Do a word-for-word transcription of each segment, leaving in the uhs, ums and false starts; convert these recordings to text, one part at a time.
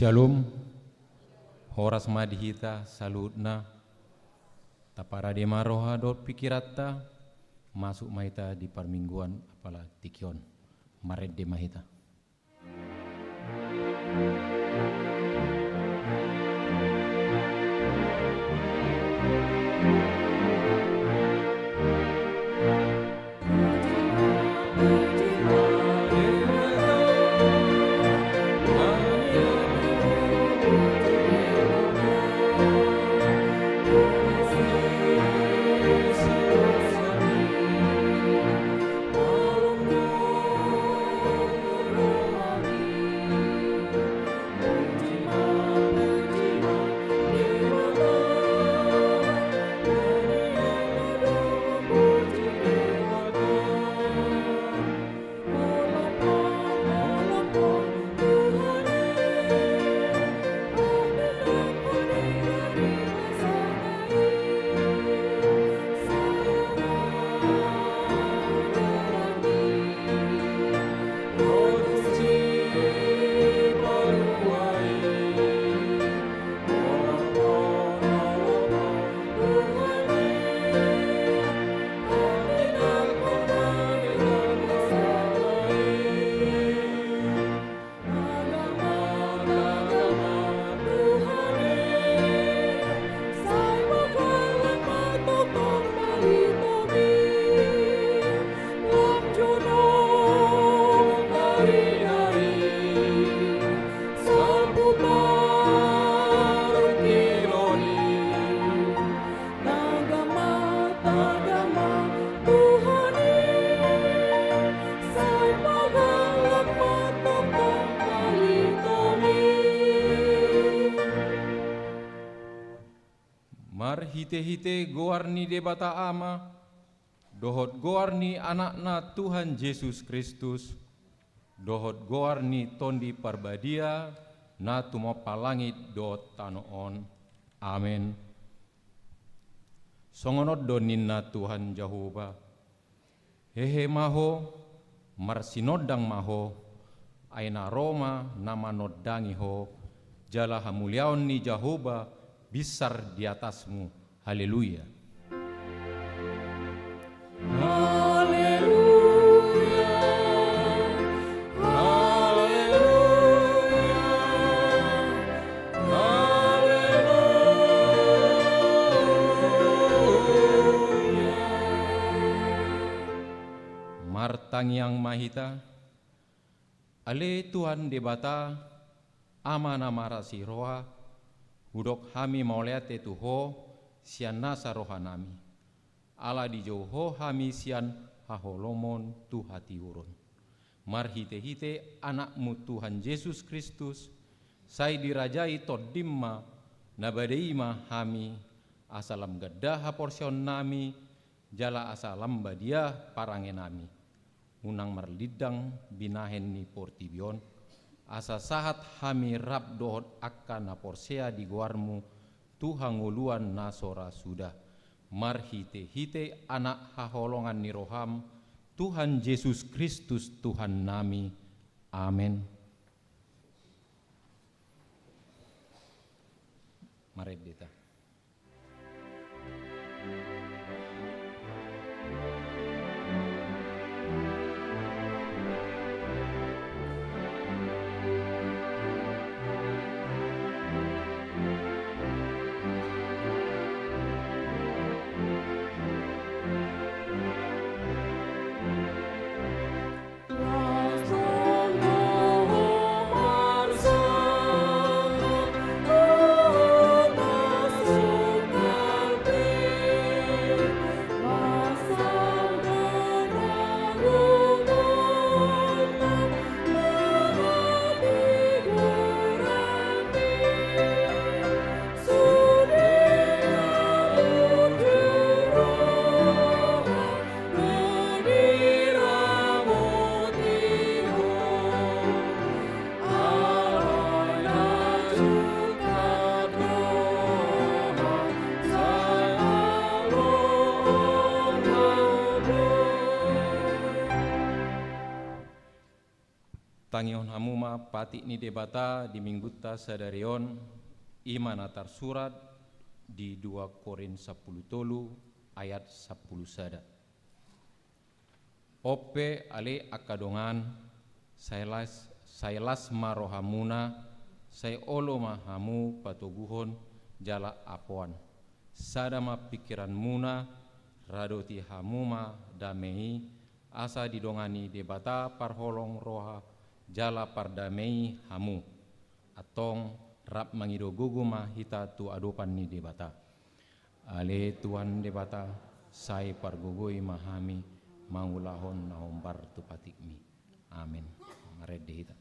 Syalom. Horas ma di hita saluhutna. Taparade ma roha dohot pikiranta. Masuk ma hita di parmingguan apala tingki on. Marende ma hita. Marhitehite goar ni Debata Ama, dohot goar ni Anakna Tuhan Jesus Kristus, dohot goar ni Tondi Parbadia, na tumompa langit dohot tano on. Amen. Songon on do ninna Tuhan Jahowa: Hehe ma ho, marsinondang ma ho, ai na ro ma na manondangi ho, jala hamuliaon ni Jahowa binsar di atasmu. Haleluya. Haleluya. Haleluya. Haleluya. Martangiang ma hita. Ale Tuhan Debata, Ama na marasi roha, hudok hami mauliate tu Ho sian nasa rohanami, ala dijou Ho hami sian haholomon tu hatiuron. Marhitehite Anakmu Tuhan Jesus Kristus, sai dirajai Tondim ma, na bade i ma hami, asa lam ganda haporseaonnami, jala asa lam badia parangenami. Unang marlindang binahen ni portibi on, asa sahat hami rap dohot angka na porsea di goarmu tu hangoluan na so ra suda. Marhitehite Anak haholongan ni roham, Tuhan Jesus Kristus Tuhannami. Amen. Marende hita. Tangihon hamu ma patik ni Debata di Minggunta sadari on, i ma na tarsurat di dua Korint sampulu tolu ayat sampulu sada. On pe ale angka dongan, sai las, sai las ma rohamuna, sai olo ma hamu patoguhon jala apoan. Sada ma pingkiranmuna, radoti hamu ma dame i, asa didongani Debata parholong roha jala pardamei hamu. Antong rap mangido gogo ma hita tu adopan ni Debata. Ale Tuhan Debata, sai pargogoi ma hami mangulahon na hombar tu patikmi. Amen. Marende hita.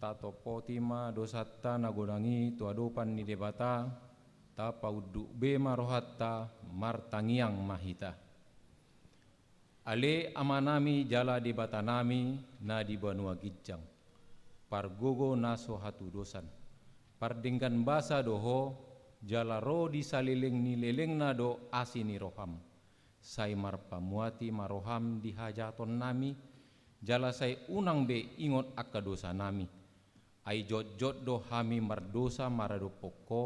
Tatompoti ma dosanta na godang i tu adopan ni Debata, tapaunduk be ma rohanta, martangiang ma hita. Ale Amanami jala Debatanami na di banua ginjang, pargogo na so hatudosan, pardenggan basa do Ho, jala ro di saleleng ni lelengna do asi ni roham. Sai marpamuati ma roham di hajahatonnami, jala sai unang be ingot angka dosanami. Ai jotjot do hami mardosa maradophon Ho,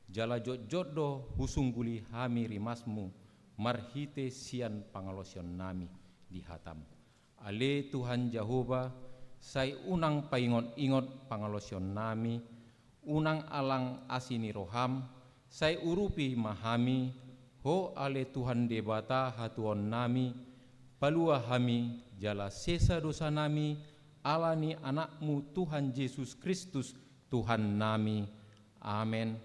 jala jotjot do husungguli hami rimasmu marhite sian pangalaosionnami di hatam. Ale Tuhan Jahowa, sai unang paingot-ingot pangalaosionnami, unang alang asi ni roham, sai urupi ma hami, Ho ale Tuhan Debata hatuaonnami, palua hami jala sesa dosanami, ala ni Anakmu Tuhan Jesus Kristus Tuhannami. Amen.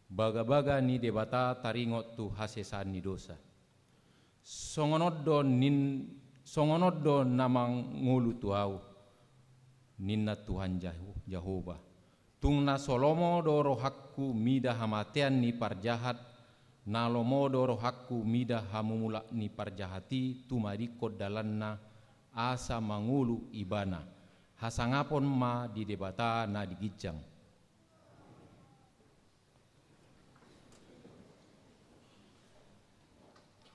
Bagabaga ni Debata taringot tu hasesaan ni dosa. Songon on do nin-, songon on do na mangolu tu ahu, ninna Tuhan Jaho-, Jahowa. Tung na so lomo do rohangku mida hamatean ni parjahat, na lomo do rohangku mida hamumulak ni parjahat i tumadingkon dalanna, asa mangolu ibana. Hasangapon ma di Debata na di ginjang.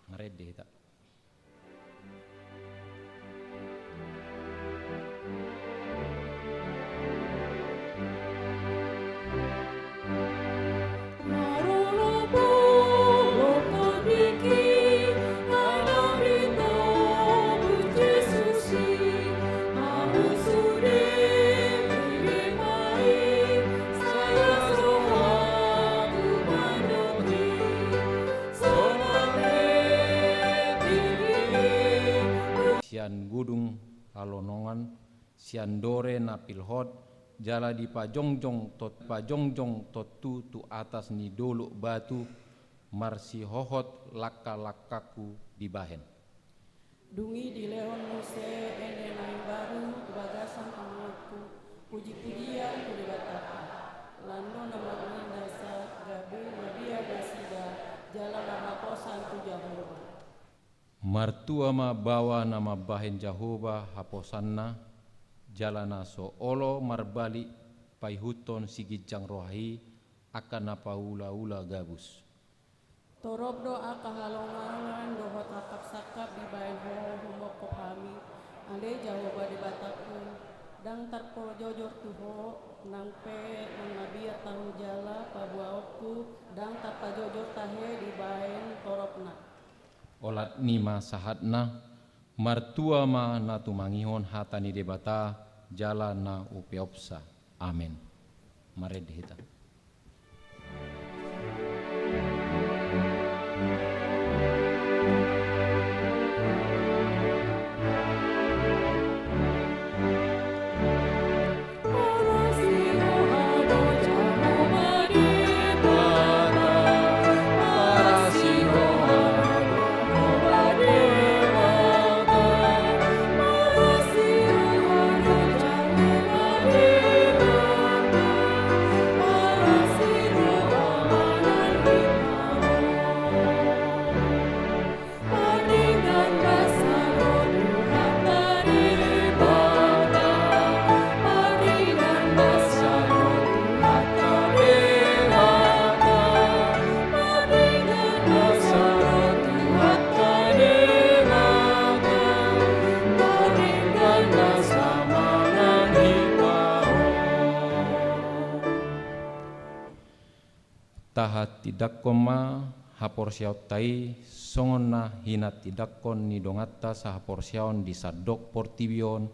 Marende hita. Sian godung halonongan, sian dore na pilhot, jala dipajongjong tot-, pajongjong tontu tu atas ni dolok batu, marsihohot langka-langkangku dibahen. Dung i dilehon muse ende na imbaru tu bagasan tanganku, puji-pujian tu Debatanta, landu na marnida sa, gabe mabiar nasida, jala marhaposan tu Jahowa. Martua ma baoa na mambahen Jahowa haposanna, jala na so olo marbalik paihuthon siginjang roha i angka na paula-ula gabus. Torop do angka halongangan dohot sangkap-sangkap dibahen Ho humongkop hami, ale Jahowa Debatangku, ndang tarpojojor tu Ho, Nang pe nang mabiar tahu jala paboaonku, ndang tarpajojor tahe dibaen toropna. Olat ni ma sahatna, martua ma na tumangihon hata ni Debata jala na upeopsa. Amen. Marende hita. Tahatindangkon ma haporseaonta i songon na hinatindangkon ni donganta sahaporseaon di sandok portibi on,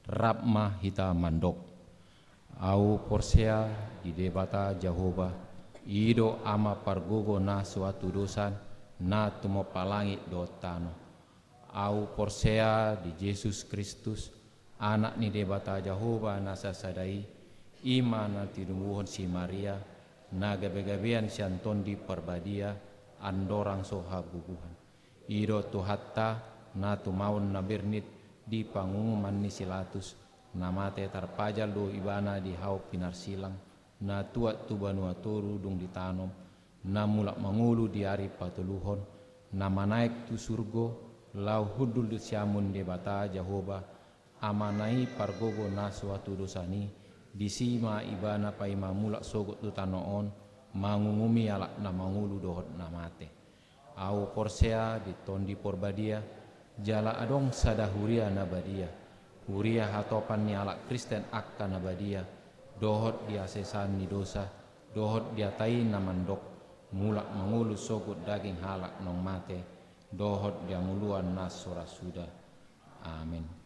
rap ma hita mandok. Ahu porsea di Debata Jahowa, i do Ama pargogo na so hatudosan, na tumompa langit dohot tano. Ahu porsea di Jesus Kristus, Anak ni Debata Jahowa na sasada i, i ma na tinubuhon si Maria, na gabegabean sian Tondi Parbadia, andorang so habubuhan. I do Tuhanta, na tumaon na bernit di pangunguman ni si Latus, na mate tarpajal do ibana di hau pinarsilang, na tuat tu banua toru dung ditanom, na mulak mangolu di ari patoluhon, na manaek tu surgo, laho hundul di siamun ni Debata Jahowa, Amana i pargogo na so hatudosan i, disi ma ibana paima mulak sogot tu tano on, mangungumi halak na mangolu dohot na mate. Ahu porsea di Tondi Porbadia, jala adong sada huria na badia, huria hatopan ni halak Kristen angka na badia, dohot di hasesaan ni dosa, dohot di hata i na mandok, mulak mangolu sogot daging halak naung mate, dohot di hangoluan na so ra suda. Amen.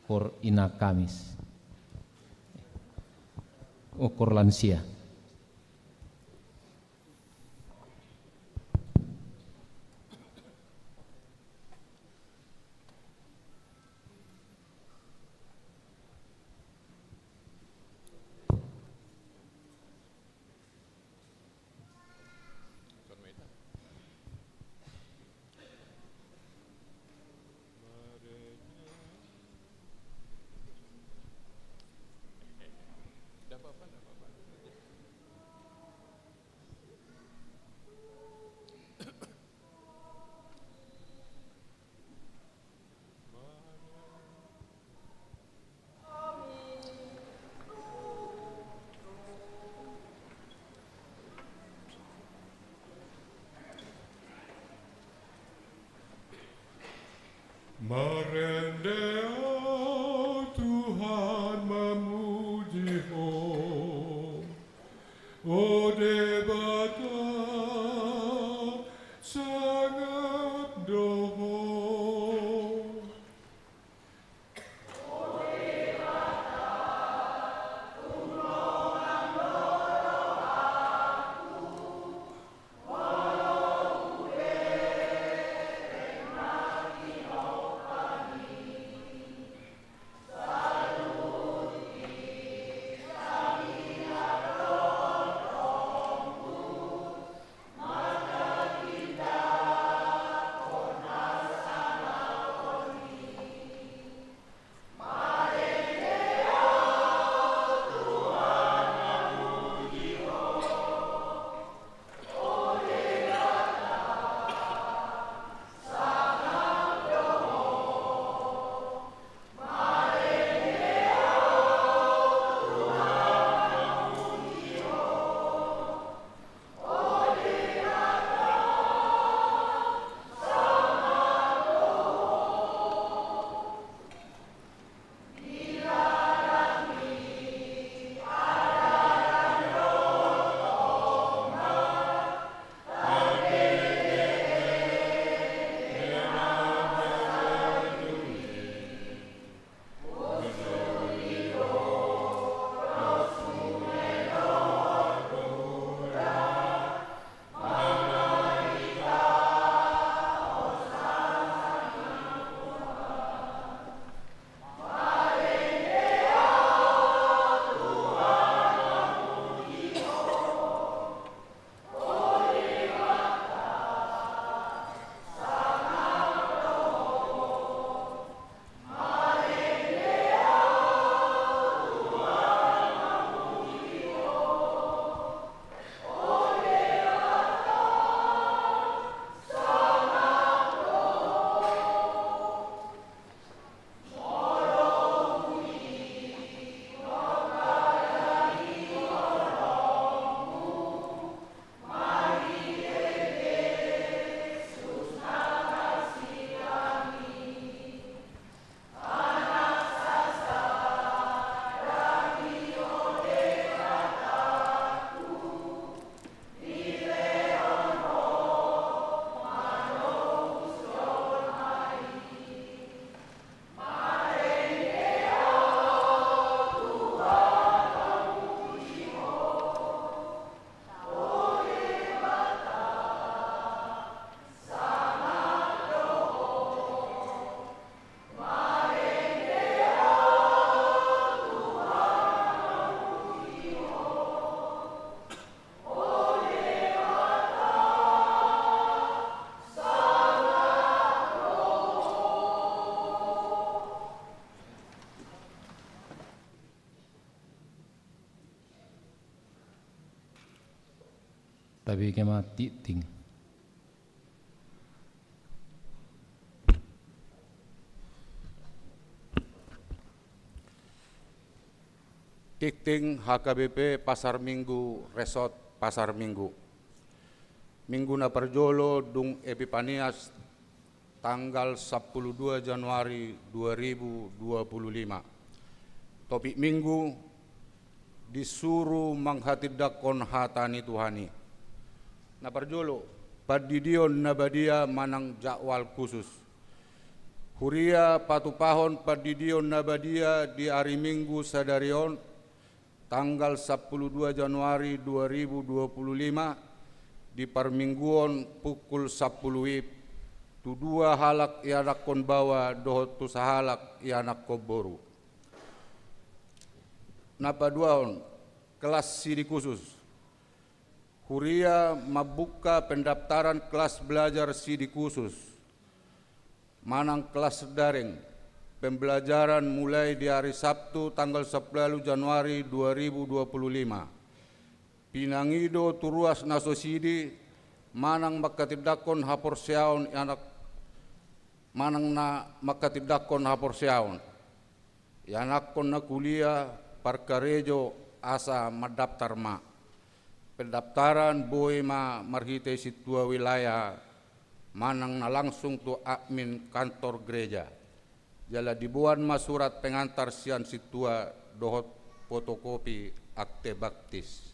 Koor ina Kamis. Oh, koor lansia. Marende ahu Tuhan mamuji Ho, o Debata, sangap do Ho. Tabege ma tingting. Tingting H K B P Pasar Minggu, Resort Pasar Minggu. Minggu na parjolo dung Epipanias, tanggal sampulu dua Januari dua ribu dua puluh lima. Topik Minggu: disuru manghatindanghon hata ni Tuhan i. Na parjolo, pandidion na badia manang jadwal khusus. Huria patupahon pandidion na badia di ari Minggu sadari on, tanggal sampulu dua Januari dua ribu dua puluh lima, di parmingguon pukul sampulu WIB, tu dua halak ianakhon baoa dohot tu sahalak ianakhon boru. Na paduahon, kelas sidi khusus. Huria mambuka pendaftaran kelas belajar sidi khusus manang kelas daring, pembelajaran mulai di hari Sabtu tanggal sampulu Januari dua ribu dua puluh lima. Pinangido tu ruas na so sidi, manang manghatindanghon haporseaon ianak, manang na manghatindanghon haporseaon. Ianakhon na kuliah, parkarejo, asa mandaftar ma. Pendaftaran boi ma marhite sintua wilayah, manang na langsung tu admin kantor gereja. Jala diboan ma surat pengantar sian sintua dohot fotokopi akte baptis.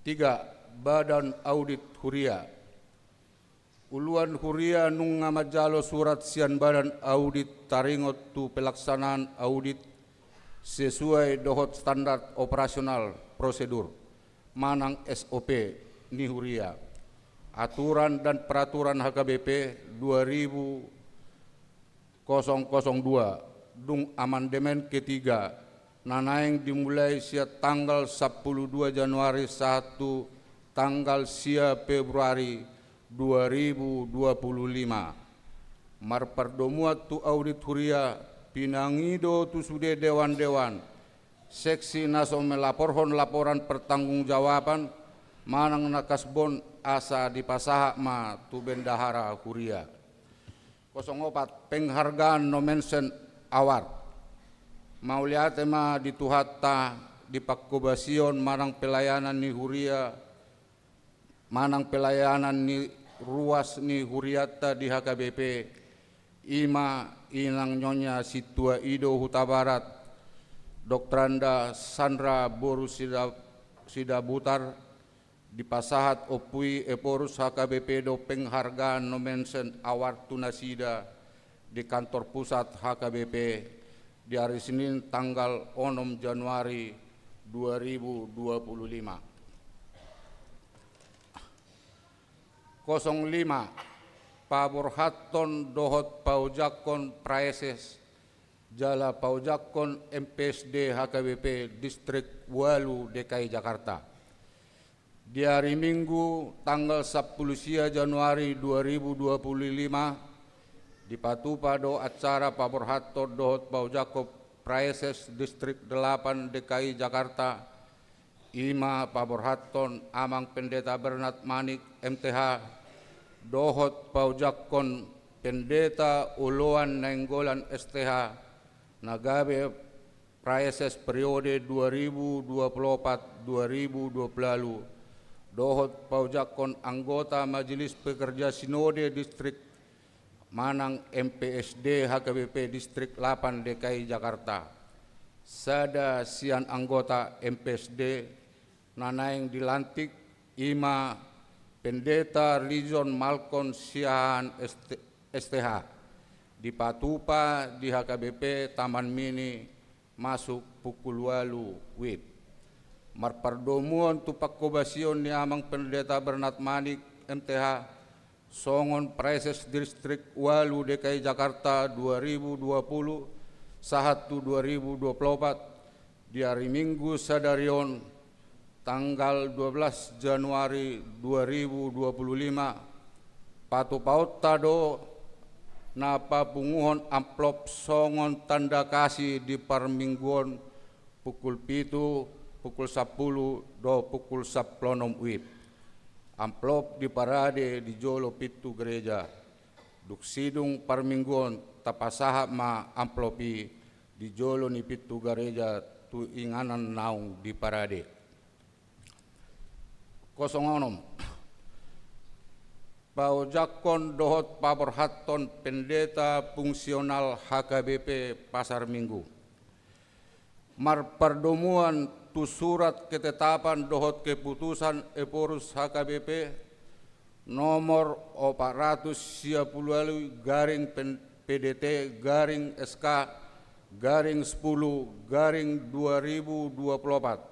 Tiga, badan audit huria. Uluan huria nunga manjalo surat sian badan audit taringot tu pelaksanaan audit sesuai dohot standar operasional prosedur manang S O P ni huria, aturan dan peraturan H K B P dua ribu kosong kosong dua, dung amandemen ketiga, na naeng dimulai sian tanggal sampulu dua Januari sahat tu tanggal sia Februari dua ribu dua puluh lima. Marpardomuan tu audit huria, pinangido tu sude dewan-dewan, seksi na so melaporhon laporan pertanggungjawaban, manang na kasbon, asa dipasahat ma tu bendahara huria. Kosong opat, penghargaan nomensen award. Mauliate ma di Tuhanta di pangkobasion manang pelayanan ni huria, manang pelayanan ni ruas ni hurianta di H K B P, i ma inang Nyonya Sintua Ido Hutabarat, Doktoranda Sandra boru Sida-, Sidabutar, dipasahat Ompu i Ephorus H K B P do penghargaan nomensen award tu nasida di kantor pusat H K B P di ari Senin tanggal onom Januari dua ribu dua puluh lima. Kosong lima, paborhathon dohot paojakhon praeses jala paojakhon M P S D H K B P Distrik ualu D K I Jakarta. Di ari Minggu tanggal sampulu sia Januari dua ribu dua puluh lima, dipatupa do acara paborhathon dohot paojakhon praeses Distrik delapan D K I Jakarta, i ma paborhathon Amang Pendeta Bernard Manik, M T H, dohot paojakhon Pendeta Oloan Nainggolan, S T H, na gabe praeses periode dua ribu dua puluh opat dua ribu dua puluh ualu, dohot paojakhon anggota Majelis Pekerja Sinode Distrik manang M P S D H K B P Distrik delapan D K I Jakarta. Sada sian anggota M P S D na naeng dilantik, i ma Pendeta Rizon Malkon Siahaan, S T-, S T H, dipatupa di H K B P Taman Mini masuk pukul ualu WIB. Marpardomuan tu pangkobasion ni Amang Pendeta Bernard Manik, M T H, songon praeses Distrik ualu D K I Jakarta dua ribu dua puluh sahat tu dua ribu dua puluh opat, di ari Minggu sadari on, tanggal dua belas Januari dua ribu dua puluh lima, patupaonta do na papunguhon amplop songon tanda kasih di parmingguon pukul pitu, pukul sampulu, dohot pukul sampulu onom WIB. Amplop diparade di jolo pintu gareja. Dung sidung parmingguon tapasahat ma amplop i di jolo ni pintu gareja tu inganan naung diparade. Kosong onom. Paojakhon dohot paborhathon pendeta fungsional H K B P Pasar Minggu. Marpardomuan tu surat ketetapan dohot keputusan Ephorus H K B P nomor opat ratus sia pulu ualu garing pen-, P D T garing S K garing sepuluh garing dua ribu dua puluh opat.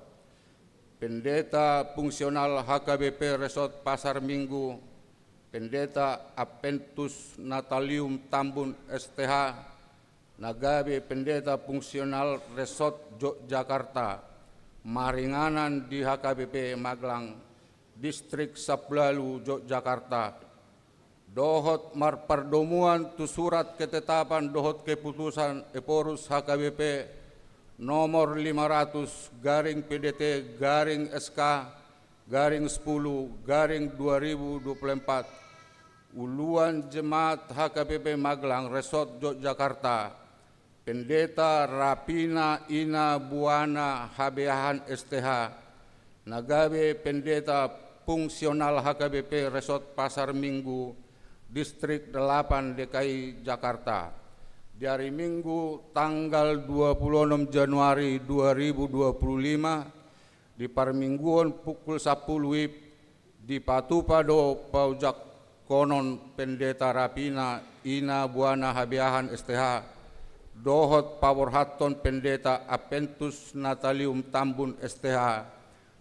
Pendeta fungsional H K B P Resort Pasar Minggu, Pendeta Adventus Natalium Tambun S T H, na gabe pendeta fungsional Resort Yogyakarta, maringanan di H K B P Magelang, Distrik Sampulu Ualu Yogyakarta, dohot marpardomuan tu surat ketetapan dohot keputusan Ephorus H K B P nomor lima ratus garing P D T garing S K garing sepuluh garing dua ribu dua puluh empat, uluan jemaat H K B P Magelang Resort Yogyakarta, Pendeta Rapina Ina Buana Habeahan S T H, na gabe pendeta fungsional H K B P Resort Pasar Minggu, Distrik delapan D K I Jakarta. Di hari Minggu tanggal dua puluh enam Januari dua ribu dua puluh lima, di parmingguon pukul sampulu WIB, dipatupa do paojakhonon Pendeta Rapina Ina Buana Habeahan S T H, dohot paborhathon Pendeta Adventus Natalium Tambun S T H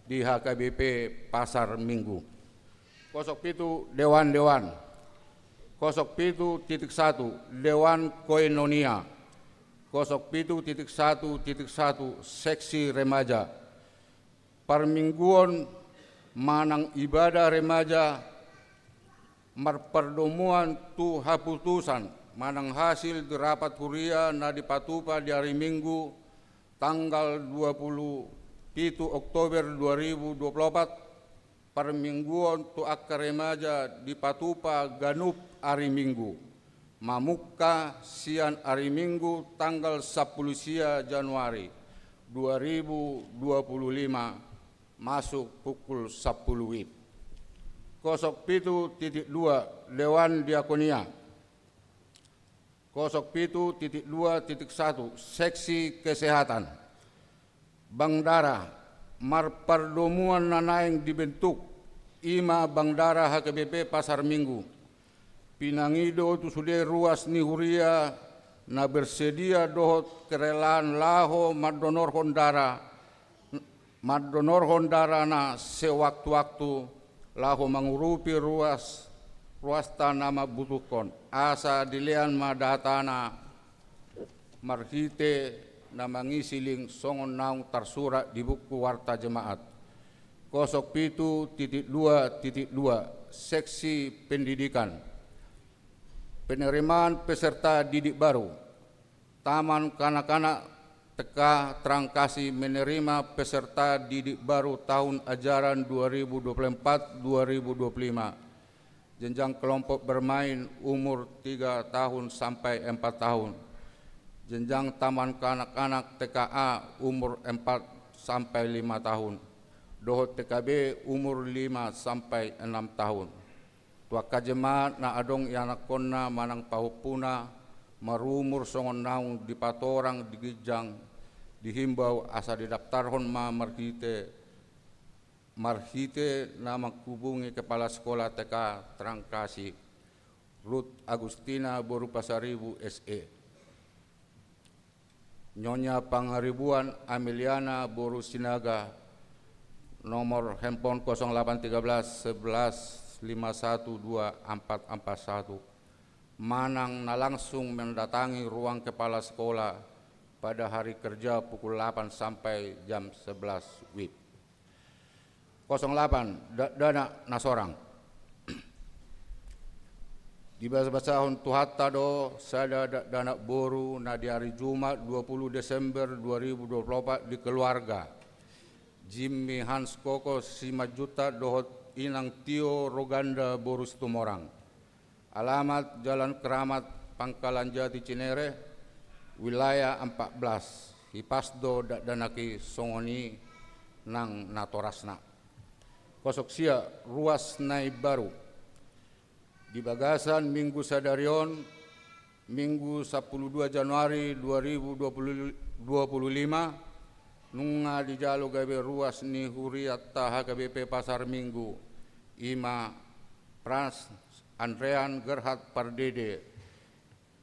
di H K B P Pasar Minggu. Kosong pitu, dewan-dewan. Kosong pitu titik satu, dewan koinonia. Kosong pitu titik satu titik satu, seksi remaja. Parmingguon manang ibadah remaja marpardomuan tu haputusan manang hasil di rapat huria na dipatupa di hari Minggu tanggal dua puluh pitu Oktober dua ribu dua puluh opat, parmingguon tu angka remaja dipatupa ganup ari Minggu. Mamungka sian ari Minggu tanggal sampulu sia Januari dua ribu dua puluh lima, masuk pukul sampulu WIB. Kosong pitu titik dua, dewan diakonia. Kosong pitu titik dua titik satu, seksi kesehatan. Bangdara, marpardomuan na naeng dibentuk, i ma Bangdara H K B P Pasar Minggu. Pinangido tu sude ruas ni huria na bersedia dohot kerelaan laho mandonorhon darah, mandonorhon darahna sewaktu-waktu, laho mangurupi ruas, ruasta na mambutuhkon, asa dilean ma datana marhite na mangisi link songon naung tarsurat di buku warta jemaat. Kosong pitu titik dua titik dua, seksi pendidikan. Penerimaan peserta didik baru. Taman Kanak-kanak T K Trangkasi menerima peserta didik baru tahun ajaran dua ribu dua puluh empat dua ribu dua puluh lima. Jenjang kelompok bermain umur tiga tahun sampai empat tahun. Jenjang Taman Kanak-kanak T K A umur empat sampai lima tahun. Dohot T K B umur lima sampai enam tahun. Tu angka jemaat na adong ianakhonna manang pahompuna marumur songon naung dipatorang di ginjang, dihimbau asa didaftarhon ma marhite, marhite na manghubungi Kepala Sekolah T K Trangkasi, Ruth Agustina boru Pasaribu S E. Nyonya Pangaribuan Ameliana boru Sinaga, nomor handphone kosong delapan tiga belas sebelas lima satu dua empat empat satu, manang na langsung mendatangi ruang kepala sekolah pada hari kerja pukul delapan sampai jam sebelas WIB. Kosong delapan, dakdanak na sorang. Dibasabasahon Tuhanta do sada dakdanak boru na di ari Jumat dua puluh Desember dua ribu dua puluh opat di keluarga Jimmy Hans Koko Simanjuntak dohot Inang Tio Roganda boru Situmorang. Alamat Jalan Keramat, Pangkalan Jati Cinere, wilayah empat belas. Hipas do dakdanak i songon i nang natorasna. Kosok sia, ruas na imbaru. Di bagasan minggu sadari on, Minggu sampulu dua Januari dua ribu dua puluh, dua puluh lima, nunga dijalo gabe ruas ni hurianta H K B P Pasar Minggu, i ma Frans Andrean Gerhard Pardede,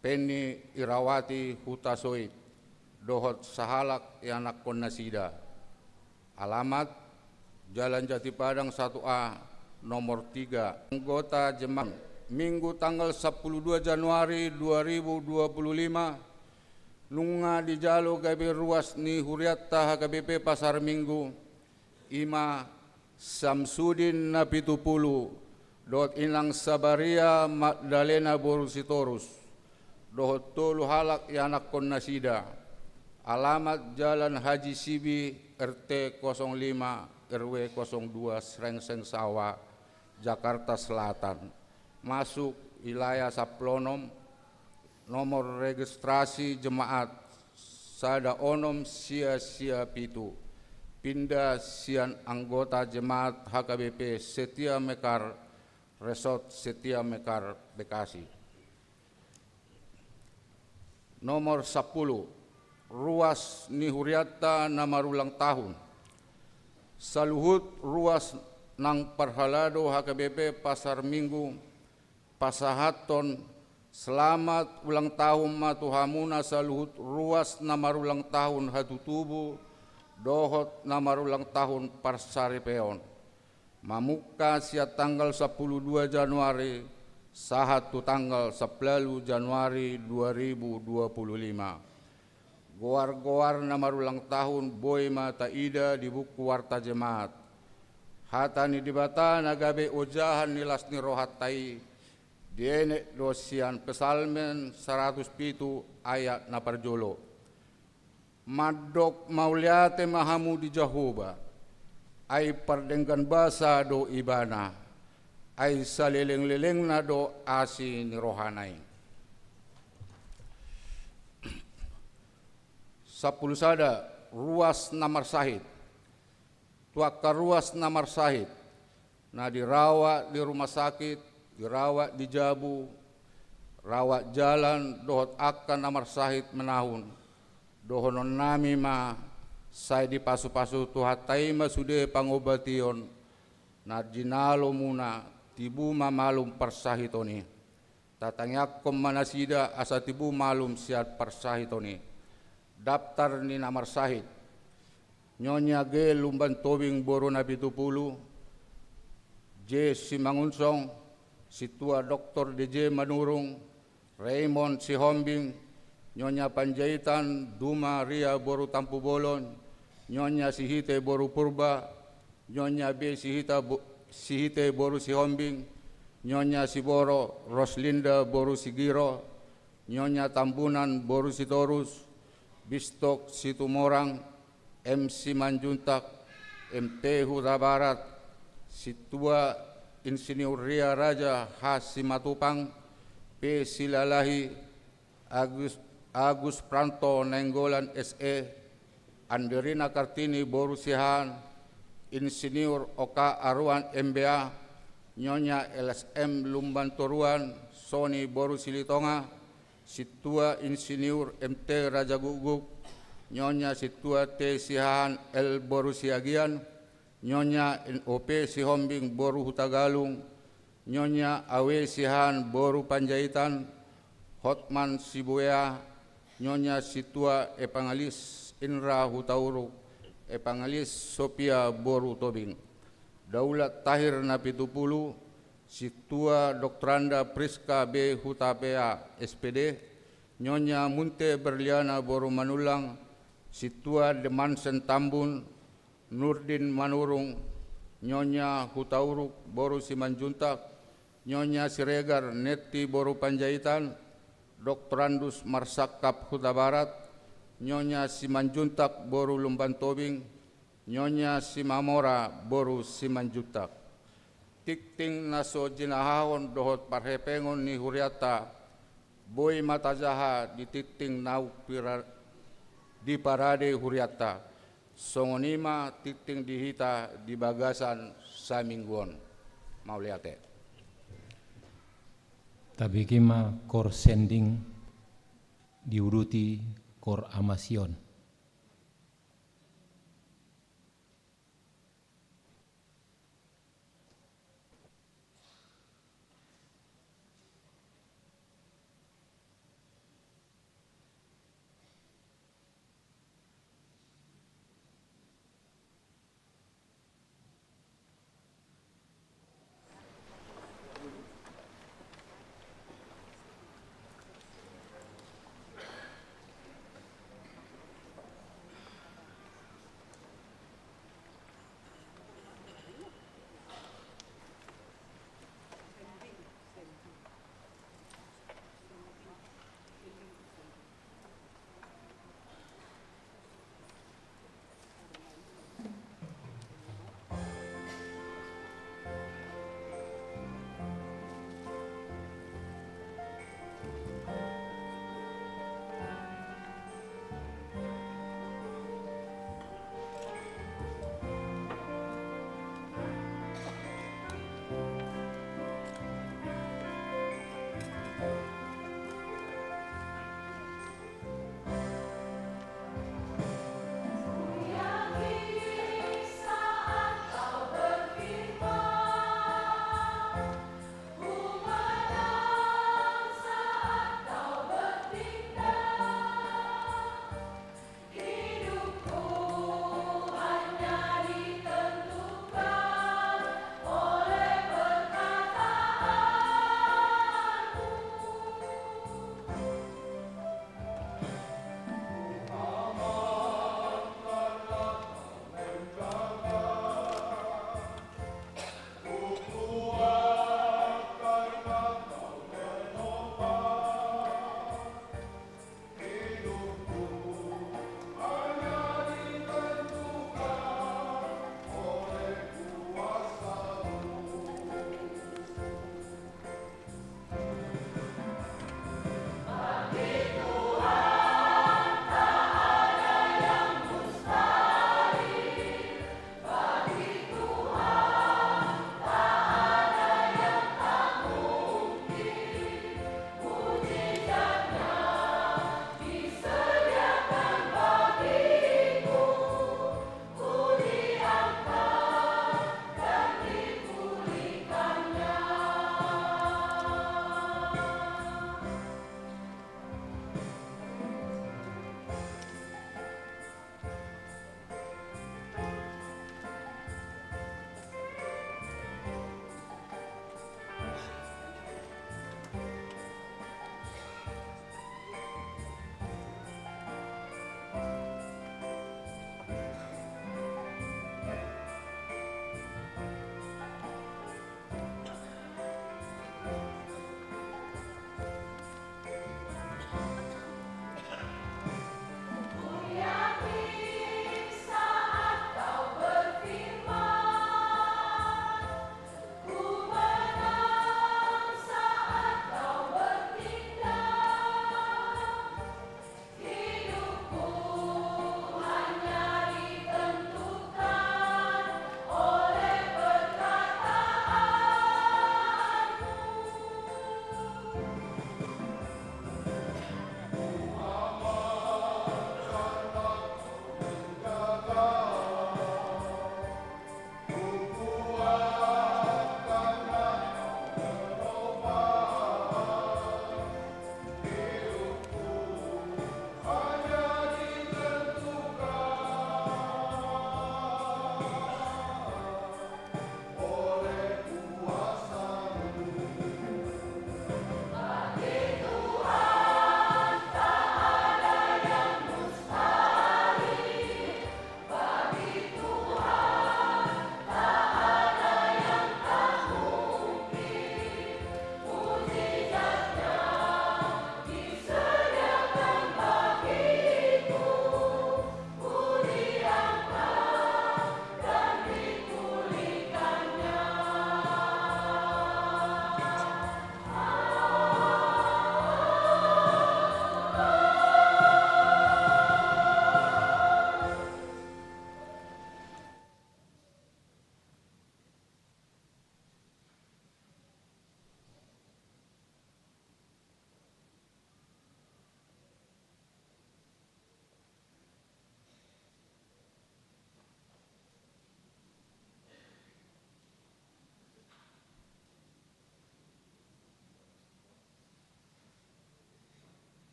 Penny Irawati Hutasoit, dohot sahalak ianakkon nasida. Alamat, Jalan Jati Padang satu A, nomor tiga. Anggota jemaat. Minggu tanggal sampulu dua Januari dua ribu dua puluh lima, nunga dijalo gabe ruas ni hurianta H K B P Pasar Minggu, i ma Samsudin Napitupulu, dohot Inang Sabaria Magdalena boru Sitorus, dohot tolu halak ianakkon nasida. Alamat Jalan Haji Sibi, R T kosong lima, R W kosong dua, Srengseng Sawa, Jakarta Selatan. Masuk wilayah sampulu onom, nomor registrasi jemaat sada onom sia sia pitu. Pinda sian anggota jemaat H K B P Setia Mekar, Resort Setia Mekar, Bekasi. Nomor sampulu, ruas ni hurianta na marulang tahun. Saluhut ruas nang parhalado H K B P Pasar Minggu pasahathon selamat ulang tahun ma tu hamuna saluhut ruas na marulang tahun hatutubu dohot na marulang tahun parsaripeon. Mamungka sian tanggal sampulu dua Januari sahat tu tanggal sampulu ualu Januari dua ribu dua puluh lima. Goar-goar na marulang tahun boi ma taida di buku warta jemaat. Hata ni Debata na gabe ojahan ni las ni rohanta i, dienet do sian Psalmen saratus pitu ayat na parjolo. Mandok mauliate ma hamu di Jahowa, ai pardenggan basa do Ibana, ai saleleng-lelengna do asi ni rohana i. Sampulu sada, ruas na marsahit. Tu angka ruas na marsahit, na dirawat di rumah sakit, dirawat di jabu, rawat jalan, dohot angka na marsahit manahun. Dohononnami ma, sai dipasu-pasu Tuhanta i ma sude pangobation, na jinalo muna, tibu ma malum parsahiton i. Tatangiangkon ma nasida asa tibu malum sian parsahiton i. Daptar ni na marsahit. Nyonya G Lumban Tobing boru Napitupulu, J Simangunsong, Sintua Doktor D J Manurung, Raymond Sihombing, Nyonya Panjaitan Duma Ria boru Tampubolon, Nyonya Sihite boru Purba, Nyonya B Sihita bo-, Sihite boru Sihombing, Nyonya Siboro Roslinda boru Sigiro, Nyonya Tambunan boru Sitorus, Bistok Situmorang, M Simanjuntak, M T Hutabarat, Sintua Insinyur Ria Raja H Simatupang, P Silalahi, Agus, Agus Pranto Nainggolan S E, Anderina Kartini boru Siahaan, Insinyur Oka Aruan M B A, Nyonya L S M Lumban Toruan, Soni boru Silitonga, Sintua Insinyur M T Rajagukguk, Nyonya Sintua T Siahaan L boru Siagian, Nyonya N O P Sihombing boru Hutagalung, Nyonya Awe Siahaan boru Panjaitan, Hotman Sibuea, Nyonya Sintua Epangelis Indra Hutauruk, Epangelis Sopia boru Tobing, Daulat Tahir Napitupulu, Sintua Doktoranda Priska B Hutapea S P D, Nyonya Munte Berliana boru Manullang, Sintua Demansen Tambun, Nurdin Manurung, Nyonya Hutauruk boru Simanjuntak, Nyonya Siregar Netti boru Panjaitan, Doktorandus Marsangkap Hutabarat, Nyonya Simanjuntak boru Lumban Tobing, Nyonya Simamora boru Simanjuntak. tingting na so jinahahon dohot parhepengon ni hurianta, boi ma tajaha di tingting naung pira-, diparade hurianta. Songon i ma tingting di hita di bagasan saminggu on. Mauliate. Tabege ma koor sending, diuduti koor Ama Sion.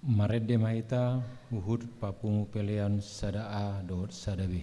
Marende ma hita huhut papungu pelean sada A dohot sada B.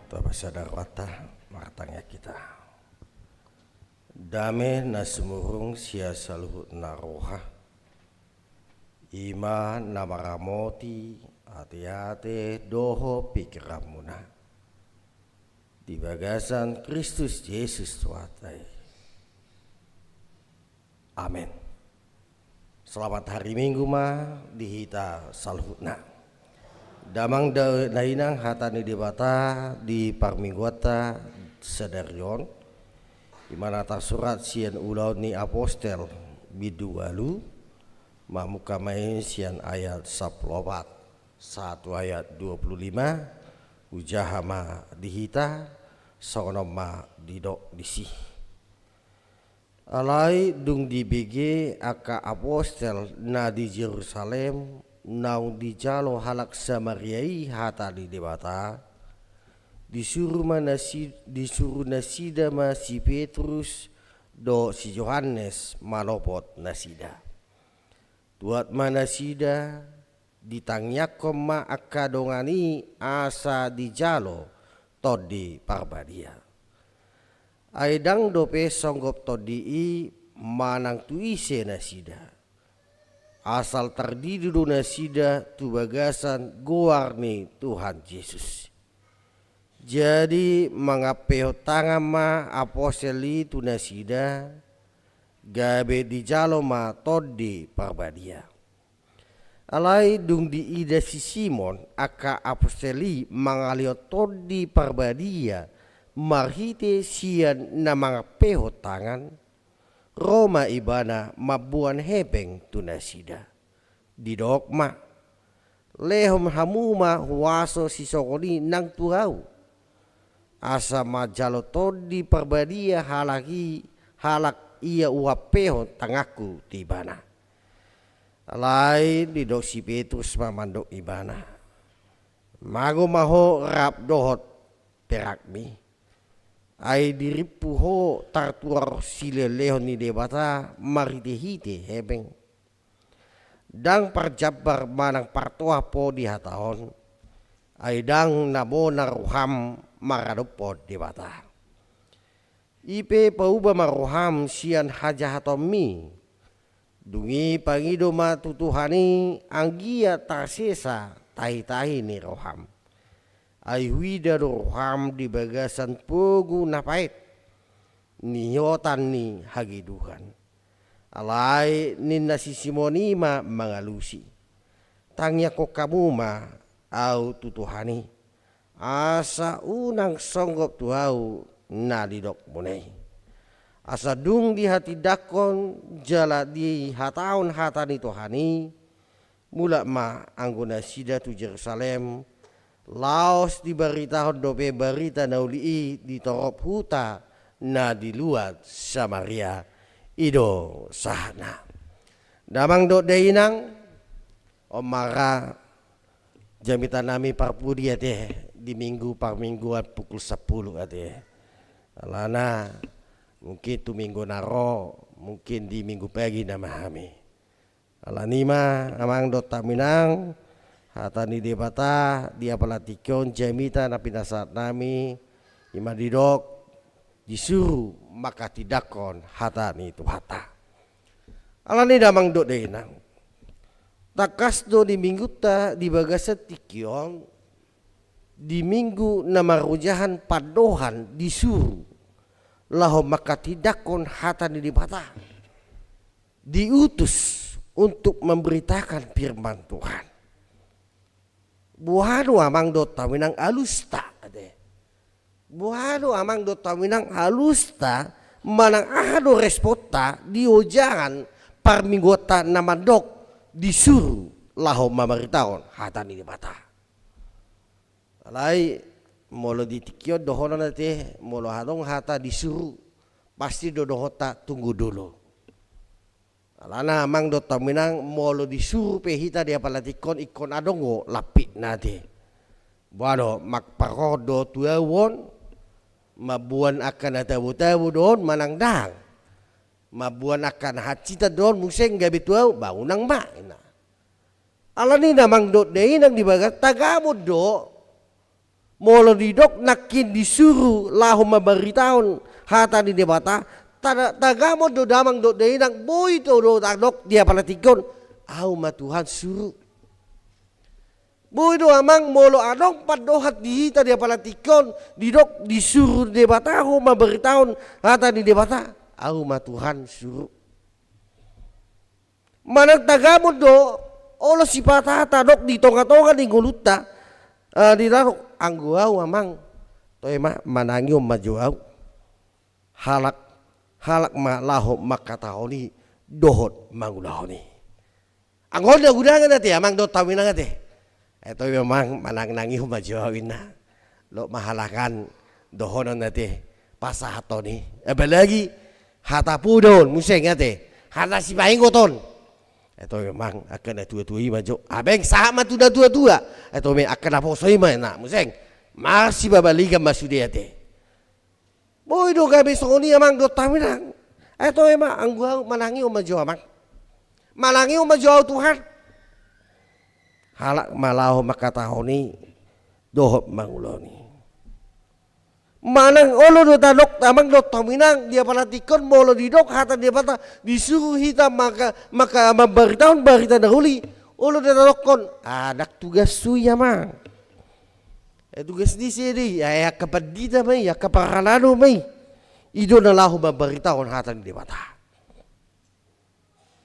Tapasada rohanta, martangiang hita. Dame na sumurung sian saluhut na roha, i ma na maramoti ateate dohot pingkiranmuna. Di bagasan Kristus Jesus Tuhanta i. Amen. Selamat hari Minggu ma di hita saluhutna. Damang da-, dainang, hata ni Debata di parmingguanta sadari on, i ma na tarsurat sian Ulaon ni Apostel bindu ualu, mamungka ma i sian ayat sampulu opat sahat tu ayat dua pulu lima, hujaha ma di hita, songon on ma didok disi. Alai dung dibege angka apostel na di Jerusalem naung dijalo halak Samaria i hata ni Debata, disuru ma nasi-, disuru nasida ma si Petrus dohot si Johannes manopot nasida. Tuat ma nasida, ditangiangkon ma angka dongan i asa dijalo Tondi Parbadia. Ai ndang dope songgop Tondi i manang tu ise nasida, asal tardido do nasida tu bagasan goar ni Tuhan Jesus. Jadi mangampehon tangan ma apostel i tu nasida, gabe dijalo ma Tondi Parbadia. Alai dung diida si Simon angka apostel i mangalehon Tondi Parbadia marhite sian na mangampehon tangan, ro ma ibana mamboan hepeng tu nasida. Didok ma, lehon hamu ma huaso sisongon i nang tu ahu, asa manjalo Tondi Parbadia halak i, halak ia huampehon tanganku tu ibana. Alai didok si Petrus ma mandok ibana, mago ma ho rap dohot perakmi, ai dirimpu ho tartuor silehonlehon ni Debata marhitehite hepeng. Ndang parjambar manang partohap ho di hata on, ai ndang na bona roham maradophon Debata. I pe pauba ma roham sian hajahatonmi. Dung i pangido ma tu Tuhan i anggia tarsesa tahitahi ni roham. Ai huida do roham di bagasan pogu na paet, nihotan ni hageduhan. Alai ninna si Simon i ma mangalusi, tangiangkon hamu ma ahu tu Tuhan i, asa unang songgop tu ahu na nidokmuna i. Asa dung dihatindangkon jala dihatahon hata ni Tuhan i, mulak ma anggo nasida tu Jerusalem, laos dibaritahon dope barita na uli i di torop huta na di luat Samaria. I do sahatna. Damang dohot dainang, on ma ra jamitanami parpudi ate, di minggu parmingguan pukul sampulu ate. Alana mungkin tu minggu na ro, mungkin di minggu pagi nama hami. Alani ma amang dohot hamu inang, hata ni Debata di apala tingki on jamita na pinasahatnami, i ma didok, disuru manghatindangkon hata ni Tuhanta. Alani damang dohot dainang, tangkas do di minggunta di bagasan tingki on, di minggu na marojahan pandohan disuru laho manghatindangkon hata ni Debata, diutus untuk memberitakan firman Tuhan. Boha do amang dohot hamu inang alusta ate? Boha do amang dohot hamu inang alusta manang aha do responta di ojahan parmingguanta na mandok disuru laho mamaritahon hata ni Debata? Alai molo di tingki on dohonon ate, molo adong hata disuru, pasti do dohonta tunggu dulu. Alana amang dohot hamu inang, molo disuru pe hita di apala tingki on, ingkon adong do lampikna ate. Boha do, mangparrohahon do tu ahu on, mamboan angka na tabo-tabo do on manang ndang? Mamboan angka na hansitan do on muse gabe tu ahu? Ba unang ma, ninna. Alani damang dohot dainang di bagas tagamon do. Molo didok nangkin disuru laho mambaritahon hata ni Debata, ta-, tagamon do damang dohot dainang, boi do tadok di apala tingki on, ahu ma Tuhan suru. Boi do amang molo adong pandohan di hita di apala tingki on, didok disuru Debata ho mambaritahon hata ni Debata. Ahu ma Tuhan suru. Manang tagamon do, olo sipata tadok di tonga-tonga ni ngolunta, eh, didok anggo ahu amang, toe ma manangihon ma jo ahu. Halak, halak ma laho mangkatahon i dohot mangulahon i. Anggo on do gudangan ate, amang dohot hamu inang ate. Ito i amang manang-nangihon ma jo ahu inna. Lo mahalangan dohonon ate, pasahaton i. Apalagi hata poda on muse ate. Hata sipaingot on. Ito i amang angka na tua-tua i ma jo. Abeng sahat ma tu na tua-tua. Ito i angka na poso i ma na muse. Marsibabaligan ma sude ate. Boi do gabe songon i amang dohot hamu inang. Ito i ma anggo ahu manangihon ma jo amang. Manangihon ma jo ahu Tuhan. Halak ma laho mangkatahon i dohot mangulahon i. Manang olo do tadok amang dohot hamu inang di apala tingki on molo didok hata ni Debata disuru hita maka, maka mambaritahon barita na uli. Olo do tadokkon, ah, ndang tugashu i amang. Eh, tugas ni ise do i, eh, angka pandita ma i, angka parhalado ma i. I do na laho mambaritahon hata ni Debata.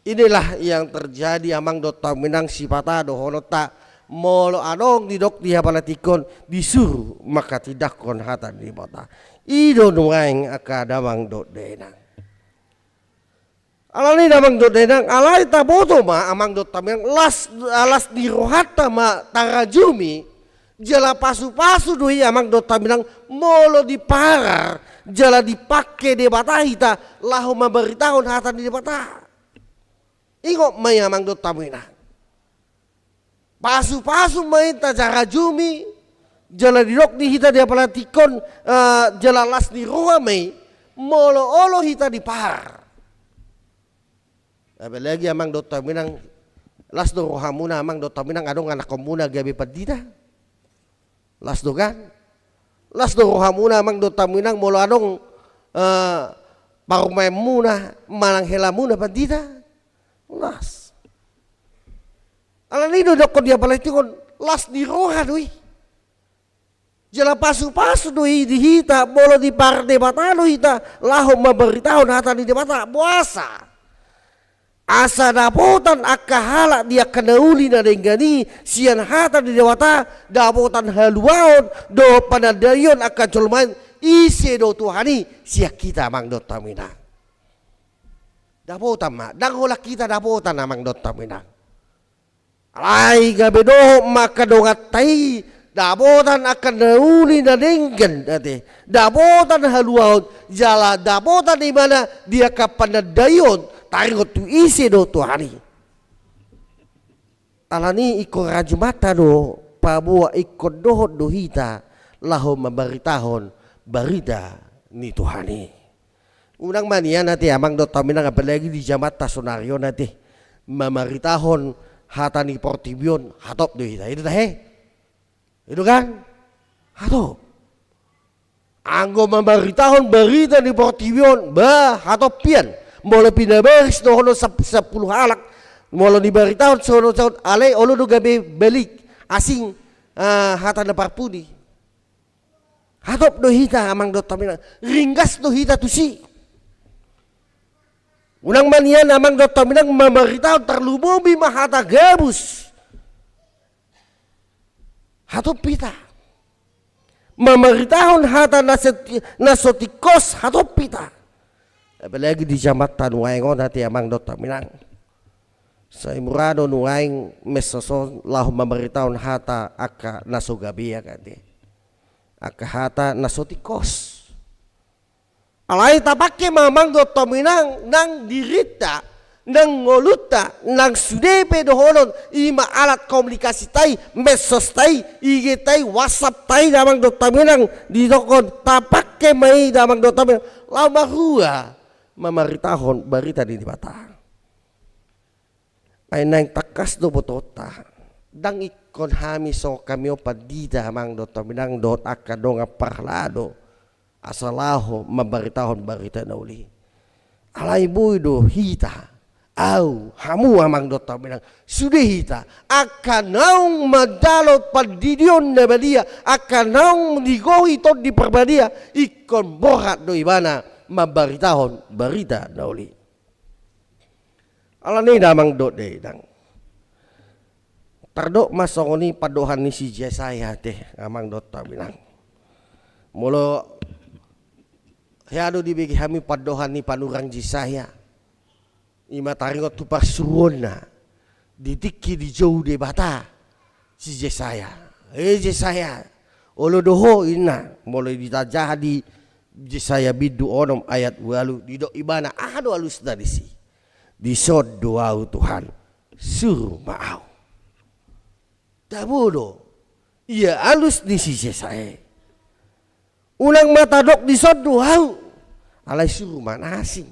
Inilah yang terjadi amang dohot hamu inang sipata dohononta molo adong didok di apala tingki on disuru mangkatindangkon hata ni Debata. I do nuaeng angka damang dohot dainang. Alani damang dohot dainang, alai taboto ma amang dohot hamu inang las, las ni rohanta ma tarajumi, jala pasu-pasu do i amang dohot hamu inang molo diparar, jala dipangke Debata hita laho mambaritahon hata ni Debata. Ingot ma i amang dohot hamu inang. Pasu-pasu ma i tarajumi, jala didok di hita di apala tingki on, eh, jala las ni roha ma i, molo olo hita diparar. Apalagi amang dohot hamu inang, las do rohamuna amang dohot hamu inang adong anakkonmuna gabe pandita. Las do kan? Las do rohamuna amang dohot hamu inang molo adong, eh, parumaenmuna manang helamuna pandita. Las. Alani do didokkon di apala tingki on, las ni roha do i. Jala pasu-pasu do i di hita, molo diparar Debata do hita laho mambaritahon hata ni Debata, boasa? Asa dapotan angka halak di angka na uli na denggan i sian hata ni Debata, dapotan haluaon dohot panandaion angka jolma i, ise do Tuhan i sian hita amang dohot hamu inang. Dapotan ma, ndang holan hita dapotan amang dohot hamu inang. Alai gabe dohot ma angka donganta i, dapotan angka na uli na denggan ate, dapotan haluaon, jala dapotan ibana di angka panandaion, taringot tu ise do Tuhan i. Alani ingkon rajumanta do, paboa ingkon dohot do hita laho mambaritahon barita ni Tuhan i. Unang ma nian ate amang dohot hamu inang, apalagi di jamanta sonari on ate, mamaritahon hata ni portibi on, hatop do hita, i do tahe? I do kan? Hatop. Anggo mamaritahon barita ni portibi on, bah, hatop pian. Molo pinabaris dohonon sap-, sampulu halak, molo dibaritahon songon on, alai olo do gabe balik, asing, ah, hata na parpudi. Hatop do hita amang dohot hamu inang, ringgas do hita tusi. Unang ma nian amang dohot hamu inang mamaritahon, tarlumobi ma hata gabus. Hatop hita. Mamaritahon hata na so ti-, na so tingkos, hatop hita. Apalagi di jamanta nuaeng on ate amang dohot hamu inang. Sai mura do nuaeng medsos on laho mamaritahon hata angka na so gabe ate. Angka hata na so tingkos. Alai tapangke ma amang dohot hamu inang nang dirinta, nang ngolunta, nang sude pe dohonon, i ma alat komunikasinta i, medsosta i, I G-ta i, WhatsApp-ta i damang dohot hamu inang, didokkon tapangke ma i damang dohot hamu inang laho marhua mamaritahon barita ni Debata. Ai naeng tangkas do botoonta, ndang ingkon hami songon hami on pandita amang dohot hamu inang dohot angka dongan parhalado asa laho mambaritahon barita na uli. Alai boi do hita Ahu, hamu amang dohot hamu inang, sude hita angka naung manjalo pandidion na badia, angka naung digohi Tondi Parbadia, ingkon borhat do ibana mambaritahon barita na uli. Alani i da amang dohot da inang, tardok ma songon i pandohan ni si Jesaya ate amang dohot hamu inang. Molo hea do dibege hami pandohan ni panurang Jesaya, i ma taringot tu parsuruonna di tingki dijou Debata si Jesaya. E Jesaya, olo do ho inna, molo ditanjaha di Jesaya bindu onom ayat ualu, didok ibana aha do alusna disi? Dison do ahu Tuhan, suru ma ahu. Tabo do ia alus ni si Jesaya. Unang ma tadok dison do ahu, alai suru ma na asing.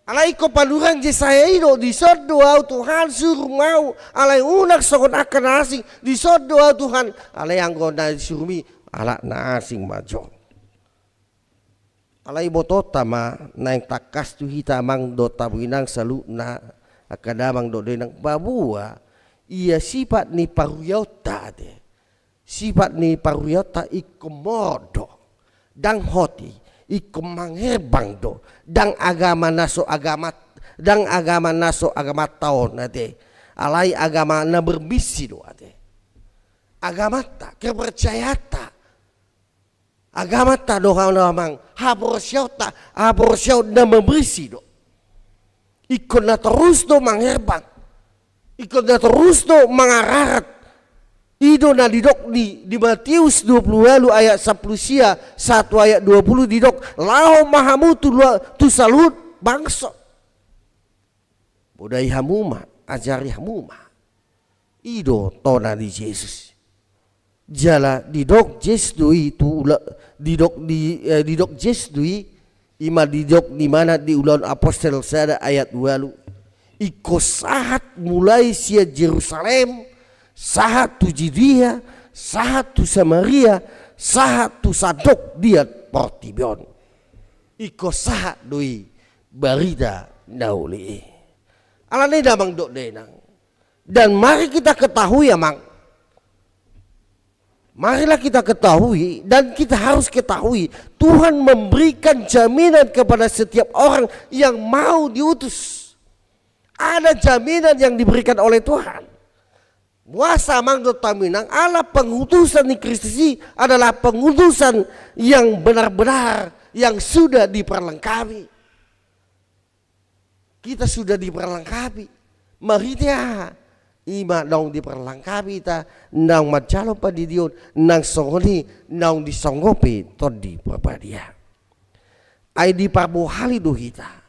Alai ingkon panurang Jesaya i do, dison do ahu Tuhan, suru ma ahu, alai unang songon angka na asing, dison do ahu Tuhan, alai anggo na disurumi halak na asing ma jo. Alai botoonta ma naeng tangkas tu hita amang dohot hamu inang saluhutna, angka damang dohot dainang, paboa ia sifat ni paruriaonta ate. Sifat ni paruriaonta ingkon morot do, ndang hoti, ingkon mangherbang do, ndang agama na so agamat, ndang agama na so agamanta on ate. Alai agama na bermisi do ate. Agamanta, kepercayaanta. Agamanta do hamu amang, haporseaonta, haporseaon na mamberisi do. Ingkon na torus do mangherbang. Ingkon na torus do mangararat. I do na didok di, di Matius dua pulu ualu ayat sampulu sia, sahat tu ayat dua pulu didok, laho ma hamu tu lua-, tu saluhut bangso. Bodai hamu ma, ajari hamu ma. I do tona ni Jesus. Jala didok Jesus do i tu ula-, didok di, eh, didok Jesus do i, i ma didok di mana di Ulaon Apostel sada ayat ualu. Ingkon sahat mulai sian Jerusalem, sahat tu Judea, sahat tu Samaria, sahat tu sandok di portibi on. Ingkon sahat do i barita na uli i. Alani i damang dohot dainang. Dan mari kita ketahui amang. Marilah kita ketahui dan kita harus ketahui, Tuhan memberikan jaminan kepada setiap orang yang mau diutus. Ada jaminan yang diberikan oleh Tuhan. Boasa amang dohot hamu inang, ala pengutusan ni Kristus i adalah pengutusan yang benar-benar, yang sudah diperlengkapi. Kita sudah diperlengkapi. Marhite aha? I ma naung diperlengkapi hita, naung manjalo pandidion, nang songon i naung disonggopi Tondi Parbadia. Ai diparbohali do hita.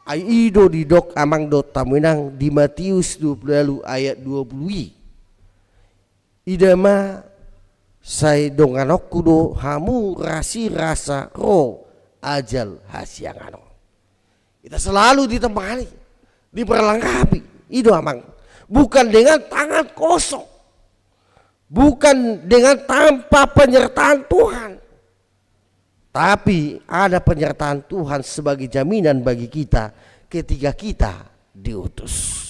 Ai i do didok amang dohot hamu inang di Matius dua pulu ualu ayat dua pulu i. Ida ma, sai donganonku do hamu rasirasa ro ajal hasiangan on. Kita selalu ditemani, diperlengkapi. I do amang. Bukan dengan tangan kosong. Bukan dengan tanpa penyertaan Tuhan. Tapi ada penyertaan Tuhan sebagai jaminan bagi kita ketika kita diutus.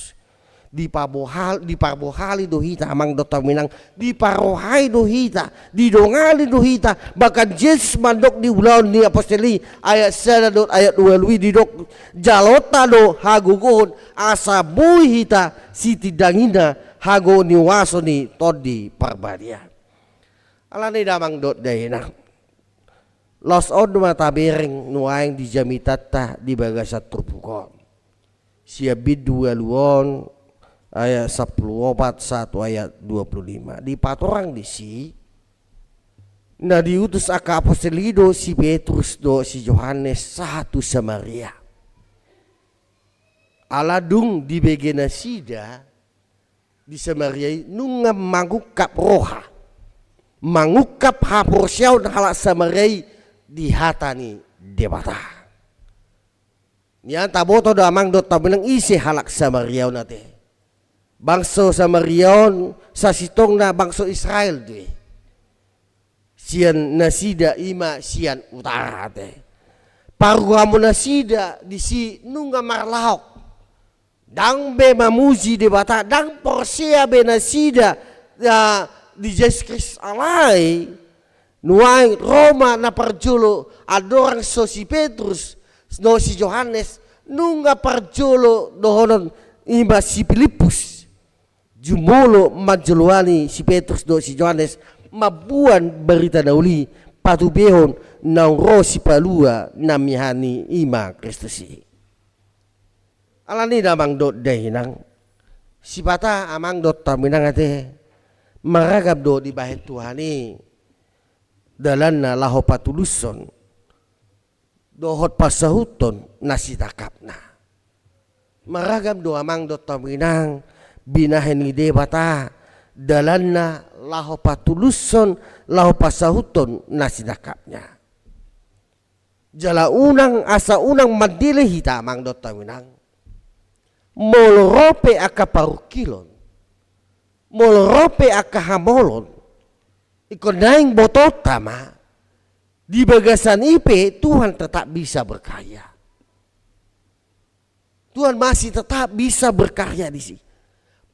Dipabohal-, diparbohali do hita amang dohot hamu inang, diparrohai do hita, didongani do hita, bahkan Jesus mandok di Ulaon ni Apostel i ayat sada dohot ayat ualu i didok, jaloonta do hagogoon asa boi hita sitindanginna hagogoon ni huaso ni Tondi Parbadia. Alani i damang dohot dainang. Laos on do ma tabereng nuaeng di jamitanta di bagasan turpuk on. Sian bindu ualu on ayat sampulu opat sahat tu ayat dua pulu lima. Dipatorang disi, na diutus angka apostel i do si Petrus dohot si Johannes sahat tu Samaria. Ala dung dibege nasida di Samaria i nunga mangungkap roha, mangungkap haporseaon halak Samaria i di hata ni Debata. Nian taboto do amang dohot hamu inang ise halak Samaria on ate. Bangso Samaria on sasintongna bangso Israel do i. Sian nasida i ma sian utara ate. parugamu nasida disi nunga marlaok. Ndang be mamuji Debata, ndang porsea be nasida, ya, di Jesus Kristus alai. Nuaeng ro ma na parjolo andorang so si Petrus, dohot si Johannes, nunga parjolo dohonon i ma si Pilippus. Jumolo manjoloani si Petrus dohot si Johannes mamboan barita na uli, patubehon naung ro Sipalua na miahan i, i ma Kristus i. Alani i da amang dohot da inang, sipata amang dohot hamu inang ate, maragam do dibahen Tuhan i dalanna laho patulushon dohot pansahuthon na sitangkapna. Maragam do amang dohot hamu inang binahen ni Debata dalanna laho patulushon, laho pansahuthon na sitangkapna. Jala unang, asa unang mandele hita amang dohot hamu inang, molo ro pe angka parungkilon, molo ro pe angka hamolon, ingkon naeng botoonta ma, di bagasan i pe Tuhan tetap bisa berkarya. Tuhan masih tetap bisa berkarya disi.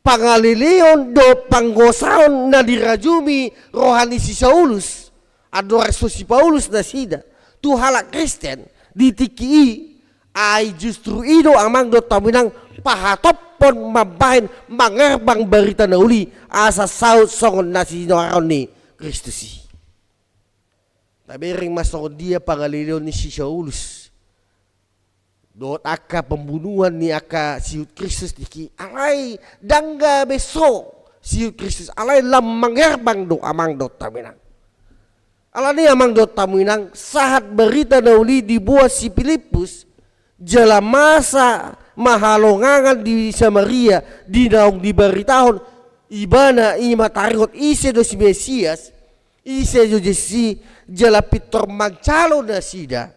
Pangaleleon dohot panggosaon na dirajumi roha ni si Saulus, andorang so si Paulus nasida, tu halak Kristen di tingki i, ai justru i do amang dohot hamu inang pahatophon mambahen mangarbang barita na uli asa saut songon na sinoaron ni Kristus i. Tabereng ma songon dia pangaleleon ni si Saulus dohot angka pembunuhan ni angka sihuthon Kristus disi, alai ndang gabe so sihuthon Kristus, alai lam mangarbang do amang dohot hamu inang. Alani i amang dohot hamu inang, sahat barita na uli diboan si Pilippus, jala masa ma halongangan di Samaria, di naung dibaritahon ibana i ma taringot ise do si Mesias, ise do Jesus i, jala pintor manjalo nasida,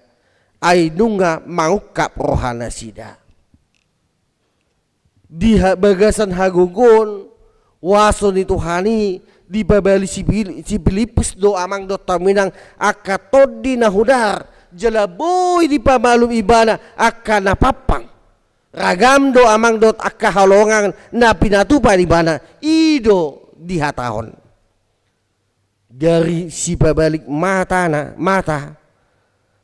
ai nunga mangungkap roha nasida. Di ha-, bagasan hagogoon, huaso ni Tuhan i, dipabahen si Pil-, si Pilippus do amang dohot hamu inang angka tondi na hundar, jala boi dipamalum ibana angka na pampang. Ragam do amang dohot angka halongangan na pinatupa ibana, i do dihatahon. Gari sipabalik mata na, mata,